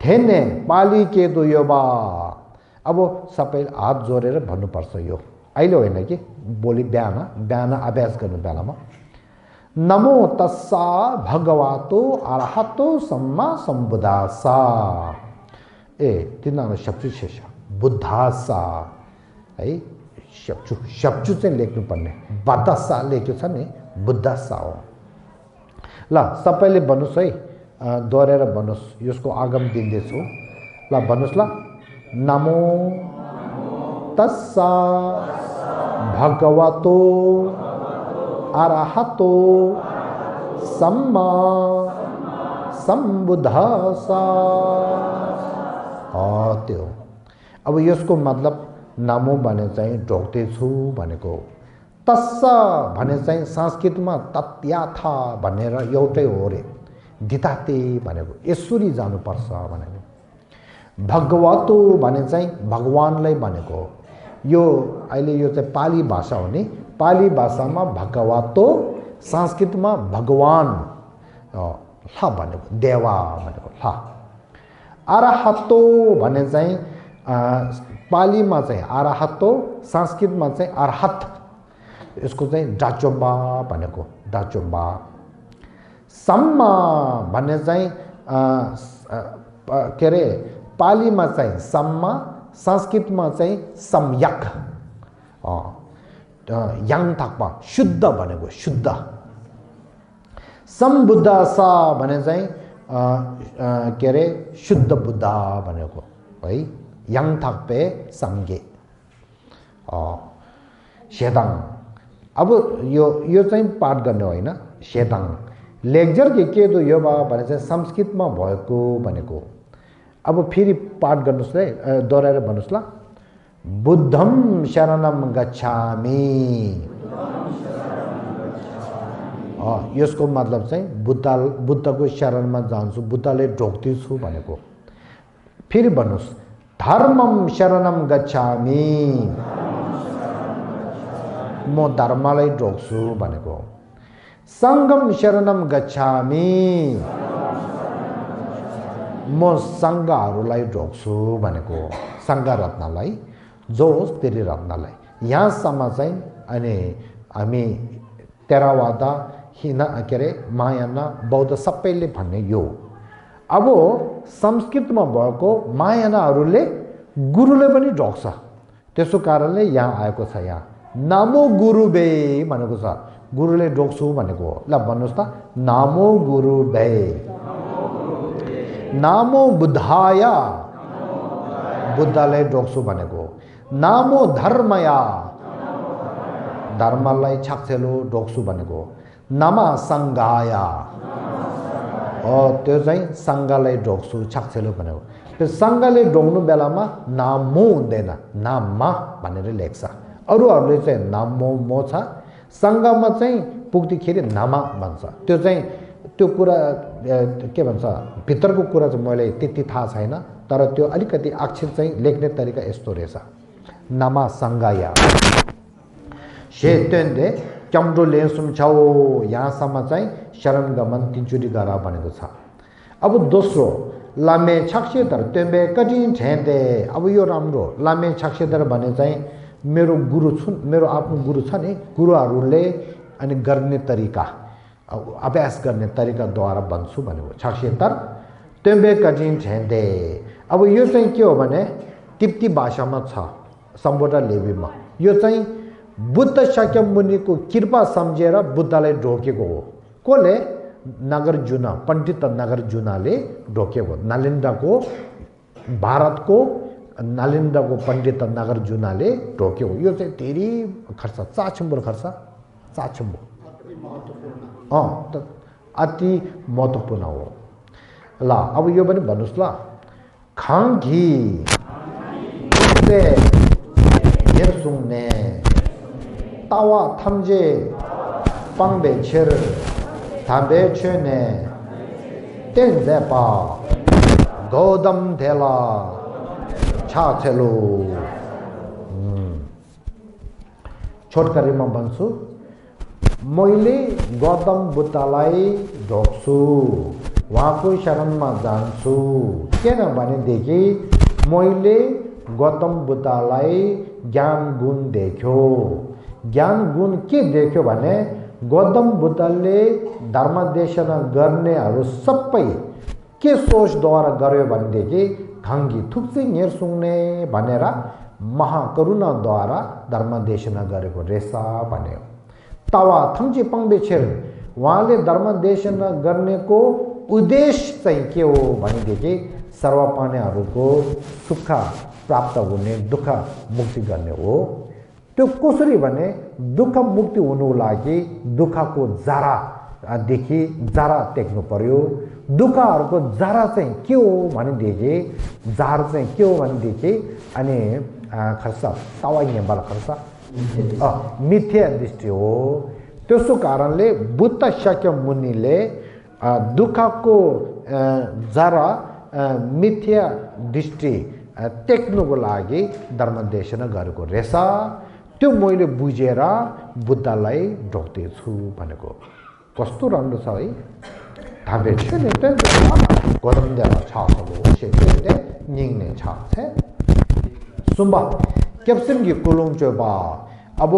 [SPEAKER 1] थेने पाली के दुयोबा अब सबै हात जोडेर भन्नुपर्छ यो अहिले होइन कि भोलि बिहान अभ्यास गर्नु बेलामा नमो तस्सा भगवतो अरहतो सम्मा सम्बुद्धासा ए तिनीहरू शब्द शेष बुद्धासा है शब्द चाहिँ लेख्नुपर्ने बद्धासा लेख्यो छ नि बुद्धासा हो ल सबैले भन्नुहोस् है दोहोऱ्याएर भन्नुहोस् यसको आगम दिँदैछु ल भन्नुहोस् ल नमो तस्सा भगवतो अरहतो सम्मा सम्बुद्धासा त्यो अब यसको मतलब नमो भने चाहिँ ढोक्दैछु भनेको तस्सा भने चाहिँ संस्कृतमा तत्याथा भनेर एउटै हो रे दिताते भनेको यसरी जानुपर्छ भनेको भगवतो भने चाहिँ भगवानलाई भनेको यो अहिले यो चाहिँ पाली भाषा हो नि पाली भाषामा भगवतो संस्कृतमा भगवान ल भनेको देवा भनेको ल अरहतो भने चाहिँ पालीमा चाहिँ अरहतो संस्कृतमा चाहिँ अरहत यसको चाहिँ डाचोम्बा भनेको डाचोम्बा सम्मा भन्ने चाहिँ के अरे पालीमा चाहिँ सम्मा संस्कृतमा चाहिँ सम्यक याङ थाक्पा शुद्ध भनेको शुद्ध सम्बुद्धासा भने चाहिँ के अरे शुद्ध बुद्ध भनेको है याङ थाक्पे सम्गे सेदाङ अब यो चाहिँ पाठ गर्ने होइन सेदाङ लेक्चर के दो यो भने चाहिँ संस्कृतमा भएको भनेको अब फेरि पाठ गर्नुहोस् है दोहोऱ्याएर भन्नुहोस् ल बुद्धम शरणम गच्छामि यसको मतलब चाहिँ बुद्धको शरणमा जान्छु बुद्धले ढोक्दैछु भनेको फेरि भन्नुहोस् धर्मम शरणम गच्छामि म धर्मलाई ढोक्छु भनेको सङ्गम शरणम गच्छामि म सङ्घहरूलाई ढोक्छु भनेको सङ्घ रत्नलाई जोस् तेरी रत्नलाई यहाँसम्म चाहिँ अनि हामी तेरावादा के अरे मायाना बौद्ध सबैले भन्ने यो अब संस्कृतमा भएको मायानाहरूले गुरुले पनि ढोक्छ त्यसो कारणले यहाँ आएको छ यहाँ नामो गुरुबे भनेको छ गुरुले ढोक्छु भनेको ल भन्नुहोस् त नामो गुरुबे नामो बुद्धाय बुद्धलाई ढोक्छु भनेको नामो धर्मया धर्मलाई छाक्छेलो ढोक्छु भनेको नमा सङ्घाया त्यो चाहिँ सङ्घलाई ढोक्छु छाक्छेलो भनेको त्यो सङ्घले ढोक्नु बेलामा नामो हुँदैन नाममा भनेर लेख्छ अरूहरूले चाहिँ नामो मो छ सङ्घमा चाहिँ पुग्दाखेरि नामा भन्छ त्यो चाहिँ त्यो कुरा के भन्छ भित्रको कुरा चाहिँ मैले त्यति थाहा छैन तर त्यो अलिकति अक्षर चाहिँ लेख्ने तरिका यस्तो रहेछ नमा संगाया शेत्यन्दे क्याम्डो लेसुम छौ यहाँसम्म चाहिँ शरण गमन तिनचुरी गर भनेको छ अब दोस्रो लामे छक्सेदर तेम्बे कठिन छेन्दे अब यो राम्रो लामे छक्सेदर भने चाहिँ मेरो गुरु छुन मेरो आफ्नो गुरु छ नि गुरुहरूले अनि गर्ने तरिका अभ्यास गर्ने तरिकाद्वारा भन्छु भनेको छक्सेदर तेम्बे कठिन छेन्दे अब यो चाहिँ के हो भने तिप्ती भाषामा छ सम्बोधा लेबीमा यो चाहिँ बुद्ध शाक्य मुनिको कृपा सम्झेर बुद्धलाई ढोकेको हो कसले नागार्जुन पण्डित नागार्जुनले ढोकेको नालन्दाको भारतको नालन्दाको पण्डित नागार्जुनले ढोकेको यो चाहिँ धेरै खर्च चाछुम्बो खर्च चाछुम्बो अति महत्त्वपूर्ण हो ल अब यो पनि भन्नुस् ल खाङघी से हेर्सुङने तावा थम्जे पाङबे छेर थाबे छेने तेन्जेपा गौदम धेला छाछेलो छोटकरीमा भन्छु मैले गौतम बुद्धलाई ढोक्छु उहाँको शरणमा जान्छु किनभनेदेखि मैले गौतम बुद्धलाई ज्ञान गुण देख्यो ज्ञान गुण के देख्यो भने गौतम बुद्धले धर्मदेशना गर्नेहरू सबै के सोचद्वारा गर्यो भनेदेखि खाङ्गी थुक्सी नेर्सुङ्ने भनेर महाकरुणाद्वारा धर्मदेशना गरेको रहेछ भन्यो तावा थम्ची पङ्बे छेर उहाँले धर्मदेशना गर्नेको उद्देश्य चाहिँ के हो भनेदेखि सर्वपानीहरूको सुख प्राप्त हुने दुःख मुक्ति गर्ने हो त्यो कसरी भने दुःख मुक्ति हुनुको लागि दुःखको जरादेखि जरा टेक्नु पर्यो दुःखहरूको जरा चाहिँ के हो भनेदेखि जार चाहिँ के हो भनेदेखि अनि खर्च तावाइ नेम्बाल खर्च मिथ्या दृष्टि हो त्यसो कारणले बुद्ध शाक्य मुनिले दुःखको जरा मिथ्या दृष्टि टेक्नुको लागि धर्मदेशना गरेको रहेछ त्यो मैले बुझेर बुद्धलाई ढोक्दैछु भनेको कस्तो राम्रो छ है थाबे छेने तेन्जेपा गौतम धेला छाछेलो शेत्यन्दे निङने छाछे सुम्बा क्याप्सनगी कुलुङ चोबा अब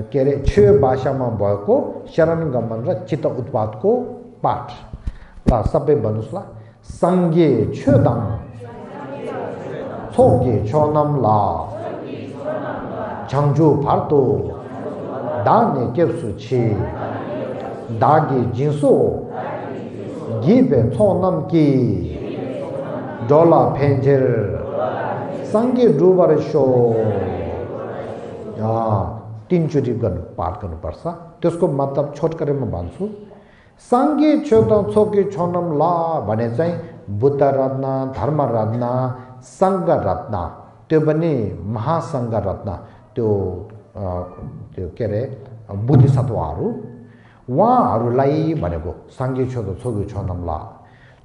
[SPEAKER 1] के अरे छे भाषामा भएको शरण गमन र चित्त उत्पादको पाठ ल सबै भन्नुस् ल संगे छेदाङ छोगे छोनम ला झंझु फार्तो दाने केप्सु छि दागी जिंसो गिबे छोनम की डोला फेन्जेर संगे डुबर शो तीनचोटि गर्नु पाठ गर्नुपर्छ त्यसको मतलब छोटकरीमा भन्छु संगे छेदाङ छोगे छोनम ला भने चाहिँ बुद्ध रत्न धर्म रत्न सङ्घ रत्न त्यो पनि महासङ्घ रत्न त्यो के अरे बुद्धिसत्वहरू उहाँहरूलाई भनेको सङ्घे छोदो छोगे छोनमला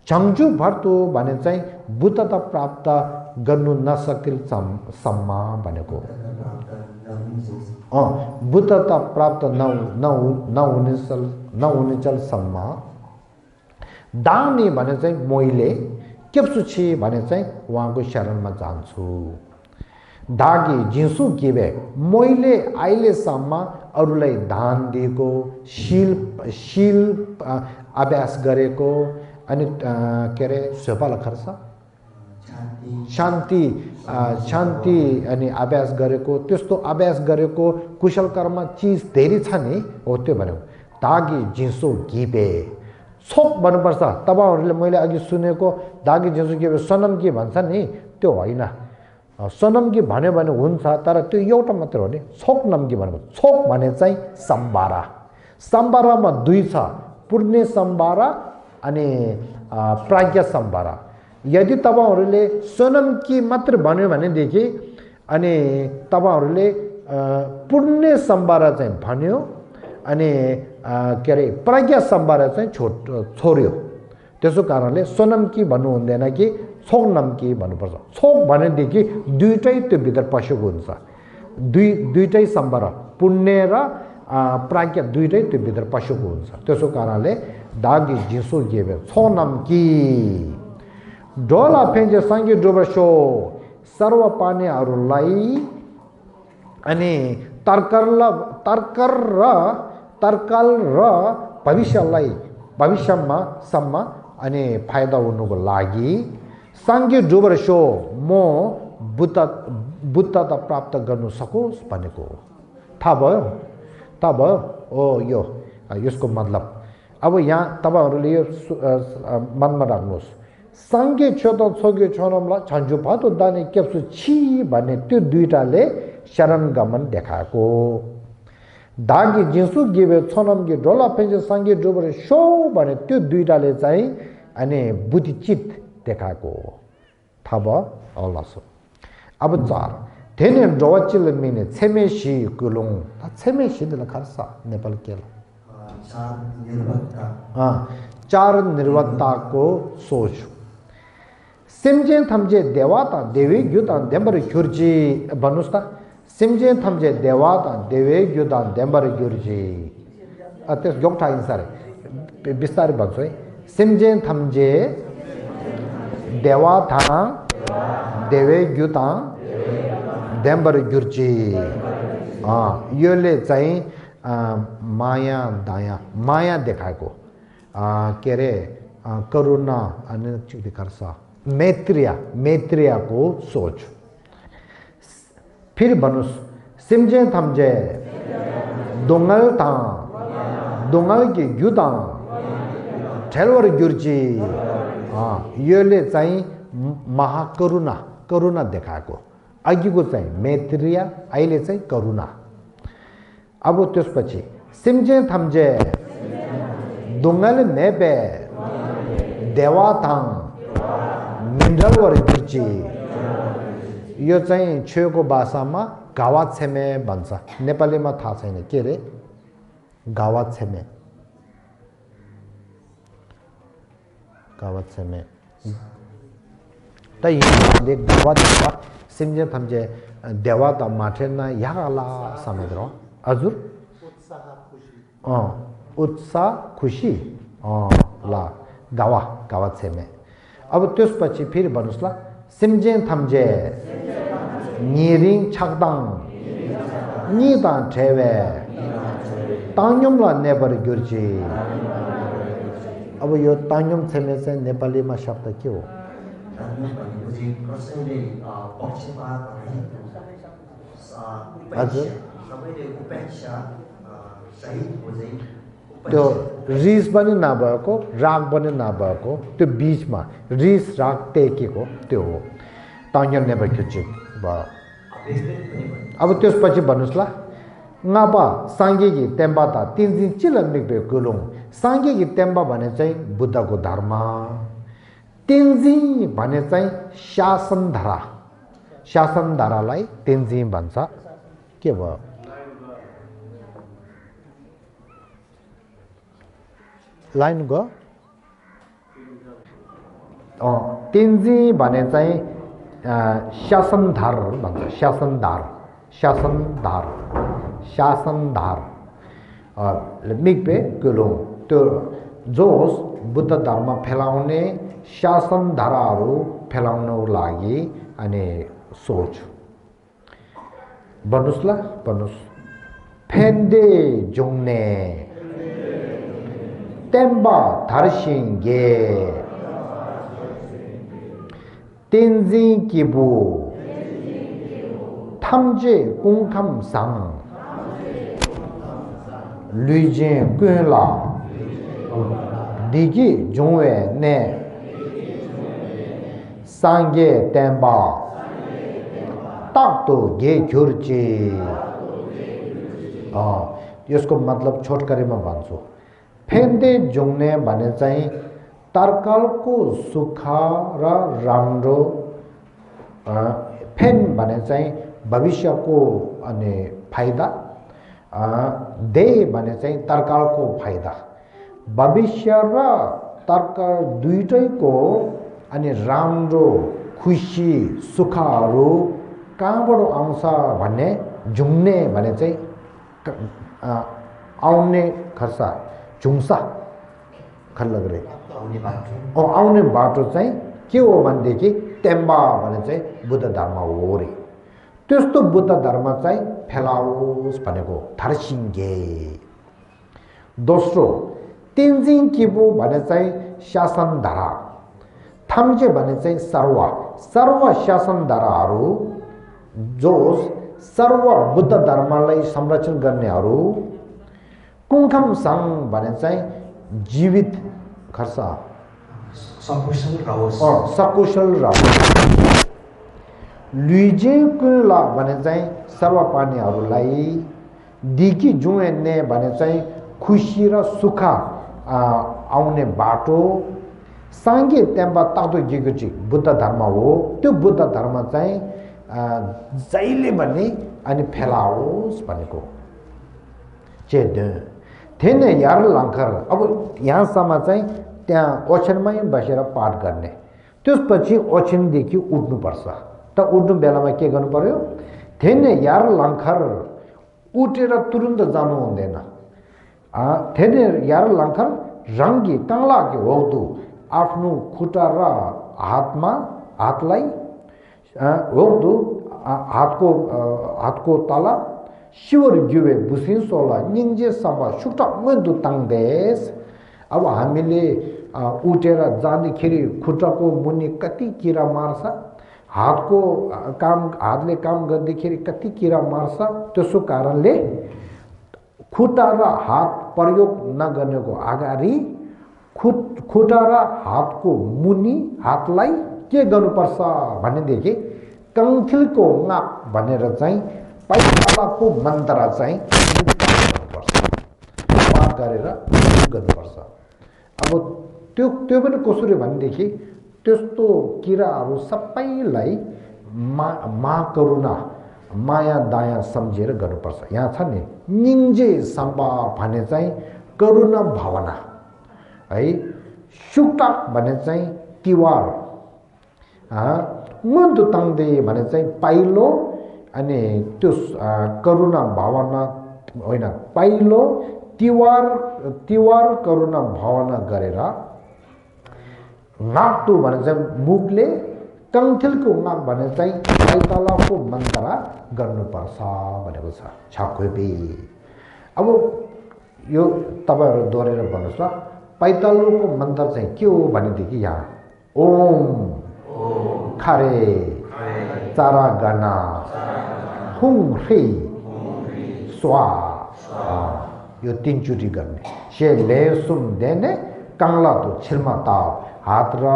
[SPEAKER 1] चङ्जु भर्तु भने चाहिँ बुद्धता प्राप्त गर्नु नसकिल सम्म भनेको बुद्धता प्राप्त नहुनेचल सम्म दानी भने चाहिँ मैले केप्सुछि भने चाहिँ उहाँको शरणमा जान्छु दागी जिन्सु गिबे मैले अहिलेसम्म अरूलाई दान दिएको शील अभ्यास गरेको अनि के अरे सेवाला खर्च शान्ति अनि अभ्यास गरेको त्यस्तो अभ्यास गरेको कुशल कर्म चिज धेरै छ नि हो त्यो भनेको दागी जिन्सु गिबे छोक भन्नुपर्छ तपाईँहरूले मैले अघि सुनेको दागी जिन्सु गिबे सनम के भन्छ नि त्यो होइन सनम के भन्यो भने हुन्छ तर त्यो एउटा मात्र हो नि छोक नम्की भनेको छोक भने चाहिँ सम्बारा सम्बारामा दुई छ पूर्णे सम्बारा अनि प्राज्ञ सम्बारा यदि तपाईँहरूले सोनमकी मात्र भन्यो भनेदेखि अनि तपाईँहरूले पूर्णे सम्बारा चाहिँ भन्यो अनि के अरे प्रज्ञा सम्भार चाहिँ छोड्यो त्यसो कारणले सोनमकी भन्नु हुँदैन कि छोकनमकी भन्नुपर्छ छोक भनेदेखि दुईटै त्यो भित्र पसेको हुन्छ दुईटै सम्भार पुण्य र प्राज्ञा दुईटै त्यो भित्र पसेको हुन्छ त्यसो कारणले दागी जिसो गेबे छोनमकी डोला फेन्जे सङ्गीत डुबसो सर्व पानीहरूलाई अनि तर्कल र भविष्यमा सम्म अनि फाइदा हुनुको लागि सङ्गीत डुबसो म बुद्धता प्राप्त गर्नु सकोस् भनेको थाहा भयो ओ यो यसको मतलब अब यहाँ तपाईहरुले यो मनमा राख्नुहोस् सांगे छोतो छोगे छोनमला छन्जु पातो दाने केप्सु छि भन्ने त्यो दुईटाले शरण गमन देखाएको दागी जिसु गिबे छोनम गि डोला पेन्जे सांगे डोबरे शो भने त्यो दुईटाले चाहिँ अनि बुद्धिचित देखाएको थाब अल्लासो अब 4 तेने डोवाचिल मिने छेमेशी कुलुङ छेमेशी दला खर्सा नेपाल केल चार निर्वत्ताको सोच सिमजे थम्जे देवाता देवी युता देम्बर खुर्जी भन्नुस् त सिमजे थम्जे देवाता देवी युता देम्बर खुर्जी त्यस जोक्टा इन्सारे बिस्तारै भन्छु है सिमजे थम्जे देवाता देवी युता देम्बर खुर्जी योले चाहिँ माया दाया माया देखाएको के अरे करुणा अनि खर्च मैत्रियाको सोच फिर भन्नुस् सिमजे थम्जे दोंगल की युदा ठेलवर गुर्जी योले चाहिँ करुणा देखाएको अघिको चाहिँ मैत्रिया अहिले चाहिँ करुणा अब त्यसपछि सिमजे थम्जे दोंगल मेबे देवाताङ मिन्डलवर गुर्जी यो चाहिँ छेउको भाषामा गावा छेमे भन्छ नेपालीमा थाहा छैन के रे गावा छेमे त यहाँले गावा देवा सिमजे थम्जे देवाता माठेना याला समेद्रो हजुर उत्साह खुशी ला गावा छेमे अब त्यसपछि फेरि भन्नुस् ल सिमजे थम्जे निरिङ छक्दाङ निदान ठेवे ताङयमला नेबर गुर्जी अब यो ताङयम छेमे चाहिँ नेपालीमा शब्द के हो हजुर त्यो रिस पनि नभएको राग पनि नभएको त्यो बीचमा रिस राग टेकेको त्यो हो ताङयम नेबर गुर्जी भयो अब त्यसपछि भन्नुस् ल ngapa सांगेगी तेम्बा ता तिनजिन चिलमिकबे गुलुङ सांगेगी तेम्बा भने चाहिँ बुद्धको धर्म तेन्जी भने चाहिँ शासनधारालाई तेन्जी भन्छ के भयो लाइन गयो तेन्जी भने चाहिँ शासनधार भन्छ शासनधार मिकबे गुलुङ त्यो जो होस् बुद्ध धर्म फैलाउने शासनधाराहरू फैलाउनको लागि अनि सोच भन्नुस् ल भन्नुस् फेन्डे जोङने तेम्बा धर्सिङगे तेन्जी किबु थम्जे कुङखम साङ लुइजे कुला दिगी जोंवे ने सांगे तेम्बा तातो गे घुर्ची यसको मतलब छोटकरीमा भन्छु फेन्डे जोंgne भने चाहिँ तर्कलको सुख र राम्रो फेन भने चाहिँ भविष्यको अनि फाइदा दे भने चाहिँ तर्कालको फाइदा भविष्य र तर्काल दुईटैको अनि राम्रो खुसी सुखहरू कहाँबाट आउँछ भन्ने झुम्ने भने चाहिँ आउने खर्सा झुम्सा खल्लग रे आउने बाटो चाहिँ के हो भनेदेखि तेम्बा भने चाहिँ बुद्ध धर्म हो रे त्यस्तो बुद्ध धर्म चाहिँ फैलाओस् भनेको थर्सिङ्गे दोस्रो तेन्जिङ किबु भने चाहिँ शासनधारा थाम्जे भने चाहिँ सर्व शासनधाराहरू जो सर्व बुद्ध धर्मलाई संरक्षण गर्नेहरू कुङखम सङ भने चाहिँ जीवित खर्सा सकुशल रहोस् लुइजेकुला भने चाहिँ सर्वपानीहरूलाई दिकी जुएन्ने भने चाहिँ खुसी र सुख आउने बाटो सांगे तेम्बा तातो गिगुची बुद्ध धर्म हो त्यो बुद्ध धर्म चाहिँ जहिले पनि अनि फैलाओस् भनेको चेद थेने यार लङ्खर अब यहाँसम्म चाहिँ त्यहाँ ओछ्यानमै बसेर पाठ गर्ने त्यसपछि ओछ्यानदेखि उठ्नुपर्छ त उठ्नु बेलामा के गर्नु पर्यो थेने यार लङ्खर उठेर तुरुन्त जानु हुँदैन थेने यार लङ्खर रङ्गी काङ्लाके होदु आफ्नो खुट्टा र हातलाई होदु हातको तला शिवर जुवे बुसिन सोला निङ्जे सभा सुक्टा मन्दु ताङदेश अब हामीले उठेर जाँदाखेरि खुट्टाको मुनि कति किरा मार्छ हातले काम गर्दाखेरि कति किरा मार्छ त्यसो कारणले खुट्टा र हात प्रयोग नगर्नेको अगाडि खुट्टा र हातको मुनि हातलाई के गर्नुपर्छ भनेदेखि कङ्थिलको नाप भनेर चाहिँ पैतालाको मन्त्र चाहिँ पाठ गरेर गर्नुपर्छ अब त्यो पनि कसरी भनेदेखि त्यस्तो किराहरू सबैलाई करुणा माया दाया सम्झेर गर्नुपर्छ यहाँ छ नि निङ्जे सम्पा भने चाहिँ करुणा भावना है सुक्टाक भने चाहिँ तिवार मन्दु ताङदे भने चाहिँ पाइलो अनि त्यो करुणा भावना होइन पाइलो तिवार करुणा भावना गरेर नाक्तु भने चाहिँ मुखले कङ्थिलको नाक भने चाहिँ पैतालाको मन्त्र गर्नुपर्छ भनेको छ छाखोपी अब यो तपाईँहरू दोहोरेर भन्नुहोस् ल पैतालोको मन्त्र चाहिँ के हो भनेदेखि यहाँ ओम खरे चारा गना हुङ ह्री स्वा यो तीनचोटि गर्ने से ले सुम देने काङ्ला तो छिल्मा ताव हात र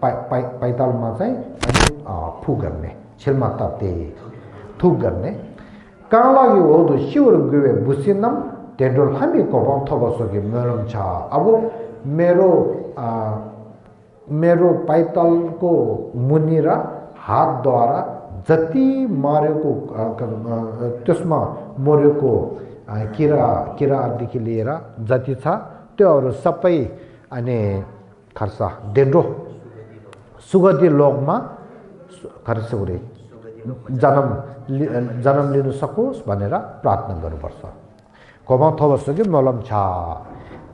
[SPEAKER 1] पैतालमा चाहिँ फु गर्ने छिल्मा ताते थुक गर्ने काङ्ला यो हो तो शिवर गुवे बुसिनम तेडोल हामी कोपाउ थबसोके मेरम छ अब मेरो पैतालको मुनि र हातद्वारा जति मारेको त्यसमा मरेको किरादेखि लिएर जति छ त्योहरू सबै अनि खर्सा डेन्ड्रो सुगति लोकमा खर्सुरे जन्म लिन सकोस् भनेर प्रार्थना गर्नुपर्छ कोमा थवसके मलम छ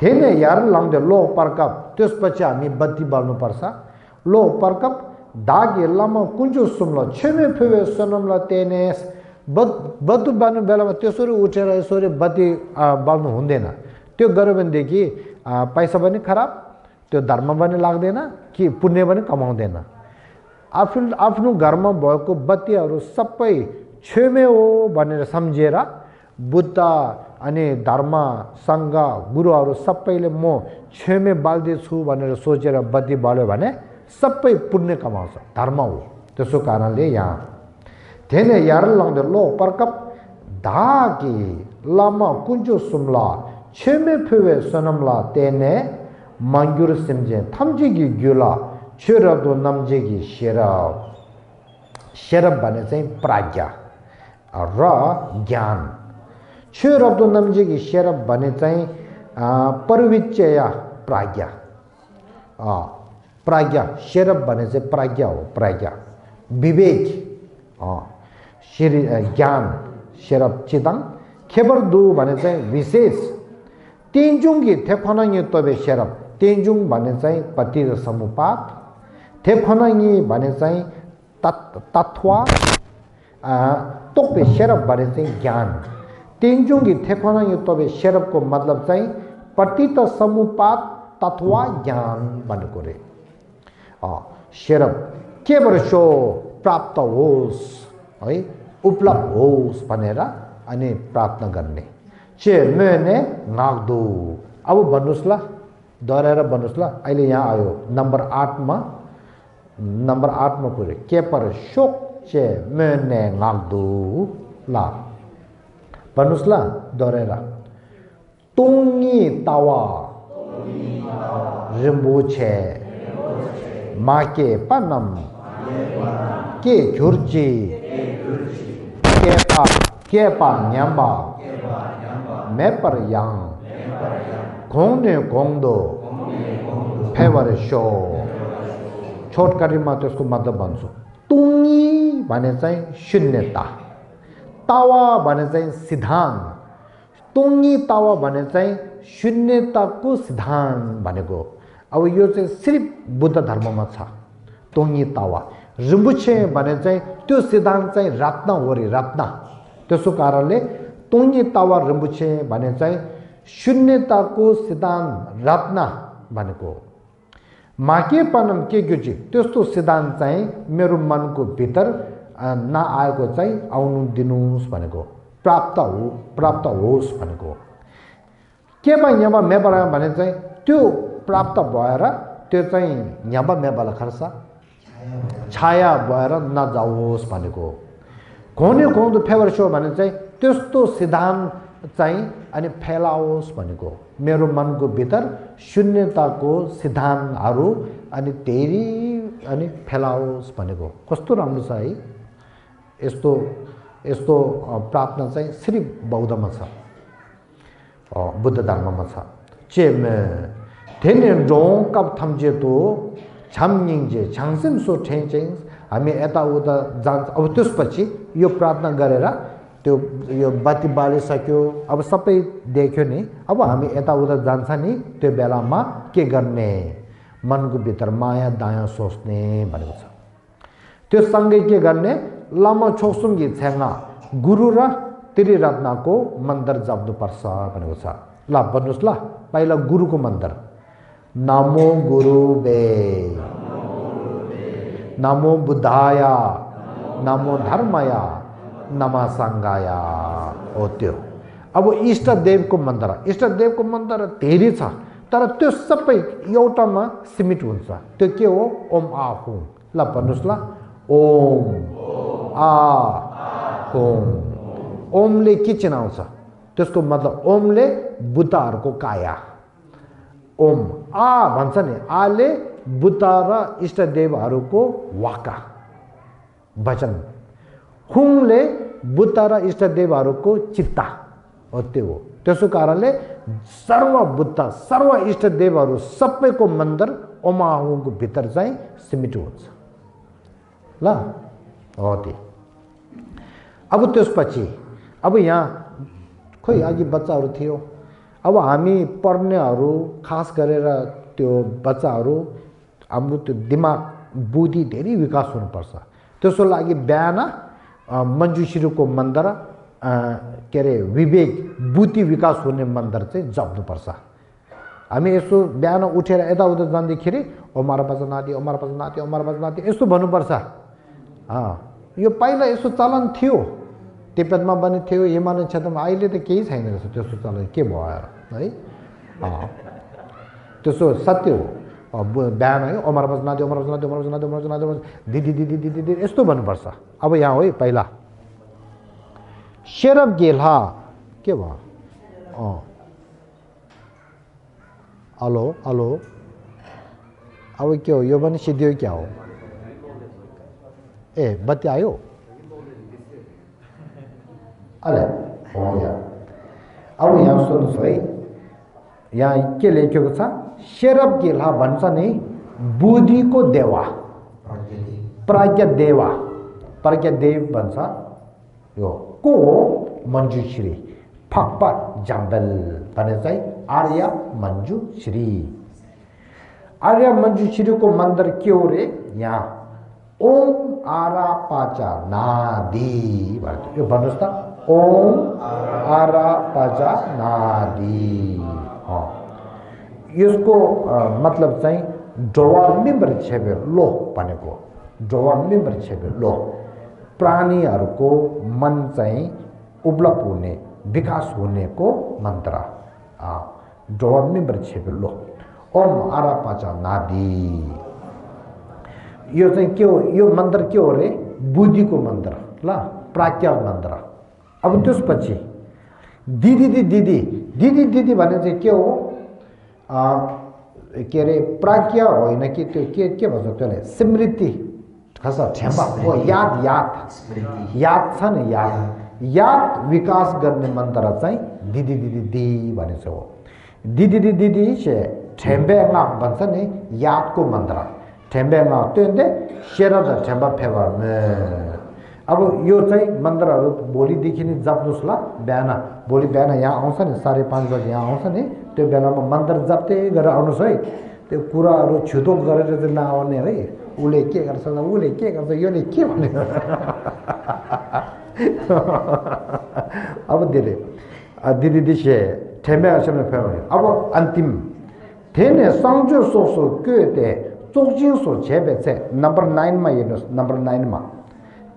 [SPEAKER 1] थेने यार लाउँदै लो पर्कप त्यसपछि हामी बत्ती बाल्नुपर्छ लो पर्कप दागे लामा कुन्जो सुम्ला छेमे फेवे सनमला तेनेस बत्ती बाल्नु बेलामा त्यसरी उठेर यसरी बत्ती बाल्नु हुँदैन त्यो गर्यो भनेदेखि पैसा पनि खराब त्यो धर्म पनि लाग्दैन कि पुण्य पनि कमाउँदैन आफ्नो घरमा भएको बत्तीहरू सबै छेमे हो भनेर सम्झेर बुद्ध अनि धर्म सङ्घ गुरुहरू सबैले म छेमे बाल्दैछु भनेर सोचेर बत्ती बाल्यो भने सबै पुण्य कमाउँछ धर्म हो त्यसो कारणले यहाँ थेने यार लाउँदै लो पर्कप धाकी लामा कुन्चो सुम्ला छेमे फेवे सनमला तेने माङ्गुर सिम्जे थम्जेगी ग्युला छेरब दो नम्जेगी शेरब भने चाहिँ प्राज्ञा र ज्ञान शेरबको नम्जिकी शेरब भने चाहिँ परविच्चय प्राज्ञा प्राज्ञा शेरब भने चाहिँ प्राज्ञा हो प्रज्ञा विवेक ज्ञान शेरब चिदङ खेबर दु भने चाहिँ विशेष तेन्जुङकी थेफनङी तोबे शेरब तेन्जुङ भने चाहिँ पति र समुपात थेफनङी भने चाहिँ तत्वा तोपे शेरब भने चाहिँ ज्ञान तेन्जुङकी थेफनङी तोबे शेरबको मतलब चाहिँ पति त समुपात तत्वा ज्ञान भनेको रे शेरब केवल सो प्राप्त होस् है उपलब्ध होस् भनेर अनि प्रार्थना गर्ने चे मैंने नाग्दो अब भन्नुस् ल दोहोऱ्याएर भन्नुस् ल अहिले यहाँ आयो नम्बर 8 मा पुग्यो के पर शोक चे मैंने नाग्दो ल भन्नुस् ल दोहोऱ्याएर तोङी तावा रिम्बुछे माके पनम के झुर्ची केपा न्याम्बा मेपर यांग घोंगने घोंगदो फेवर शो छोटकरीमा त्यसको मतलब भन्छु तुङी भने चाहिँ शून्यता तावा भने चाहिँ सिद्धान्त तुङी तावा भने चाहिँ शून्यताको सिद्धान्त भनेको अब यो चाहिँ सिर्फ बुद्ध धर्ममा छ तुङी तावा रिम्बुछे भने चाहिँ त्यो सिद्धान्त चाहिँ रत्न हो रे रत्न त्यसो कारणले तुङी तावा रिम्बुछे भने चाहिँ शून्यताको सिद्धान्त रत्न भनेको माकेपनम के गुजी त्यस्तो सिद्धान्त चाहिँ मेरो मनको भित्र नआएको चाहिँ आउनु दिनुस् भनेको प्राप्त होस् भनेको केमा यहाँ मेबरा भने चाहिँ त्यो प्राप्त भएर त्यो चाहिँ यहाँ मेबला खर्च छाया भएर नजाओस् भनेको घोने घोंदो फेवर सो भने चाहिँ त्यस्तो सिद्धान्त चाहिँ अनि फैलाओस् भनेको मेरो मनको भित्र शून्यताको सिद्धान्तहरू अनि धेरै अनि फैलाओस् भनेको कस्तो राम्रो छ है यस्तो प्रार्थना चाहिँ सिर्फ बौद्धमा छ बुद्ध धर्ममा छ चेमे थेने रोङ कब थम्जे तो छामनिङजे छाङसिम सो ठेङचेङ हामी यताउता जान्छ अब त्यसपछि यो प्रार्थना गरेर त्यो यो बत्ती बालिसक्यो अब सबै देख्यो नि अब हामी यताउता जान्छ नि त्यो बेलामा के गर्ने मनको भित्र माया दाया सोच्ने भनेको छ त्यो सँगै के गर्ने लामो छोक्सुङ्गी छेङ्गा गुरु र त्रिरत्नको मन्दिर जप्नुपर्छ भनेको छ ल भन्नुहोस् ल पहिला गुरुको मन्दिर नमो गुरुवे नमो बुद्धाय नमो धर्मय नमः संघाय हो त्यो अब इष्टदेवको मन्दिर धेरै छ तर त्यो सबै एउटामा सीमित हुन्छ त्यो के हो ओम आ हुम ल भन्नुहोस् ल ओम आ हुम ओमले के चिनाउँछ त्यसको मतलब ओमले बुद्धहरूको काया ओम आ भन्छ नि आले बुद्ध र इष्टदेवहरूको वाका वचन हुङले बुद्ध र इष्टदेवहरूको चित्ता हो त्यो हो त्यसो कारणले सर्व बुद्ध सर्व इष्टदेवहरू सबैको मन्दिर ओमाहुङको भित्र चाहिँ सीमित हुन्छ ल हो त्यो अब त्यसपछि अब यहाँ खोइ अघि बच्चाहरू थियो अब हामी पढ्नेहरू खास गरेर त्यो बच्चाहरू हाम्रो त्यो दिमाग बुद्धि धेरै विकास हुनुपर्छ त्यसको लागि बिहान मञ्जुश्रीको मन्दिर के अरे विवेक बुद्धि विकास हुने मन्दिर चाहिँ जप्नुपर्छ हामी यसो बिहान उठेर यताउता जाँदाखेरि ओमार बजनादि यस्तो भन्नुपर्छ यो पहिला यसो चलन थियो तिब्बतमा पनि थियो हिमालय क्षेत्रमा अहिले त केही छैन रहेछ त्यस्तो चलन के भयो है त्यसो सत्य हो बिहान है ओमार बजनादि दिदी दिदी दिदी दिदी यस्तो भन्नुपर्छ अब यहाँ हो है पहिला शेरब गेला के भयो हेलो हेलो अब के हो यो पनि सिद्धियो क्या हो ए बत्ती आयो अले हो या अब यहाँ सुन्नुहोस् है यहाँ के लेखेको छ शेरब गिला भन्छ नि बुद्धिको देवा प्रज्ञा देव भन्छ यो को मञ्जुश्री फक्पा जाम्बेल भने चाहिँ आर्य मञ्जुश्रीको मन्दिर के हो रे यहाँ ओम आरा पाचा नादी भन्नु यो भन्नुहोस् त ओम आरा पाचा नादी यसको मतलब चाहिँ ड्रोवर मेम्बर छेबे लो भनेको ड्रोवर मेम्बर छेबे लो प्राणीहरूको मन चाहिँ उब्लप हुने विकास हुनेको मन्त्र ड्रोवर मेम्बर छेबे लो ओम आरा पाचा नादी यो चाहिँ के हो यो मन्त्र के हो रे बुद्धिको मन्त्र ल प्राज्ञा मन्त्र अब त्यसपछि दिदी भने चाहिँ के हो के अरे प्राज्ञा होइन कि त्यो के भन्छ त्यसलाई स्मृति खस ठेम्बा हो याद छ नि याद विकास गर्ने मन्त्र चाहिँ दिदी भनेको हो दिदी चाहिँ ठेम्बेमा भन्छ नि यादको मन्त्र ठेम्बेमा त्यो शेरद ठेम्बा फेवा अब यो चाहिँ मन्त्रहरू भोलिदेखि नै जप्नुहोस् ल भोलि बिहान यहाँ आउँछ नि 5:30 बजे यहाँ आउँछ नि त्यो बेलामा मन्त्र जप्दै गरेर आउनुहोस् है त्यो कुराहरू छुतोक गरेर चाहिँ नआउने है उसले के गर्छ योले के भने अब धेरै दिदी से ठेम्बे फेवा अब अन्तिम थेने सांजो सोसो क्योते चोकजिङसो छेबे छे नम्बर 9 मा हेर्नुस् नम्बर 9 मा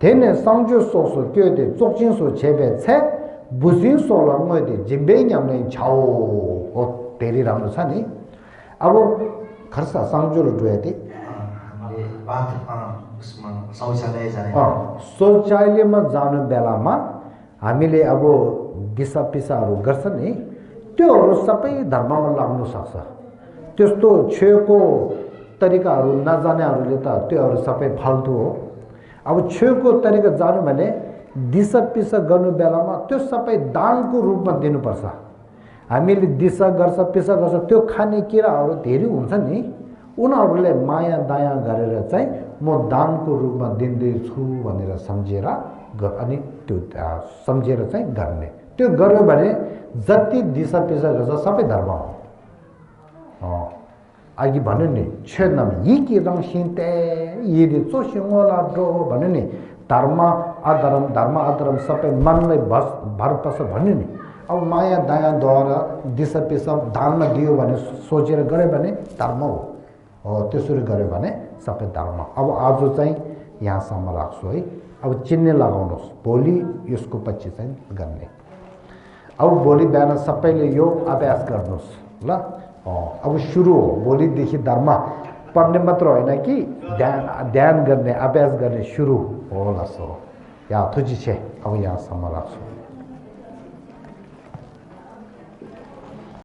[SPEAKER 1] थेने सांजो सोसो क्योते चोकजिङसो छेबे छे बुजिङ सोला मैले जिम्बे न्याम्ने छाओ हो धेरै राम्रो छ नि अब खर्सा सांजो रुएते हामीले उसमा शौचालयमा जानु बेलामा हामीले अब दिशा पिसाहरू गर्छ नि त्योहरू सबै धर्ममा लाग्नु सक्छ त्यस्तो छेउको तरिकाहरू नजानेहरूले त त्योहरू सबै फाल्तु हो अब छेउको तरिका जानु भने दिशा पिसा गर्नु बेलामा त्यो सबै दानको रूपमा दिनुपर्छ हामीले दिशा गर्छ पिसा गर्छ त्यो खाने किराहरू धेरै हुन्छ नि उनीहरूले माया दया गरेर चाहिँ म दानको रूपमा दिँदैछु भनेर सम्झेर अनि त्यो सम्झेर चाहिँ गर्ने त्यो गर्यो भने जति दिशा पिसा गर्छ सबै धर्म हो अघि भन्यो नि छेदम यी कि रङ सिन्ते यदि चोसिङला डो भन्यो नि धर्म अधर्म सबै मनलाई भर पर्छ भन्यो नि अब माया दयाद्वारा दिशा पिसा दानमा दियो भने सोचेर गऱ्यो भने धर्म हो त्यसरी गऱ्यो भने सबै धर्म अब आज चाहिँ यहाँसम्म राख्छु है अब चिन्ने लगाउनुहोस् भोलि यसको पछि चाहिँ गर्ने अब भोलि बिहान सबैले यो अभ्यास गर्नुहोस् ल अब सुरु हो भोलिदेखि धर्म पढ्ने मात्र होइन कि ध्यान गर्ने अभ्यास गर्ने सुरु होला सो या थुची छे अब यहाँसम्म राख्छु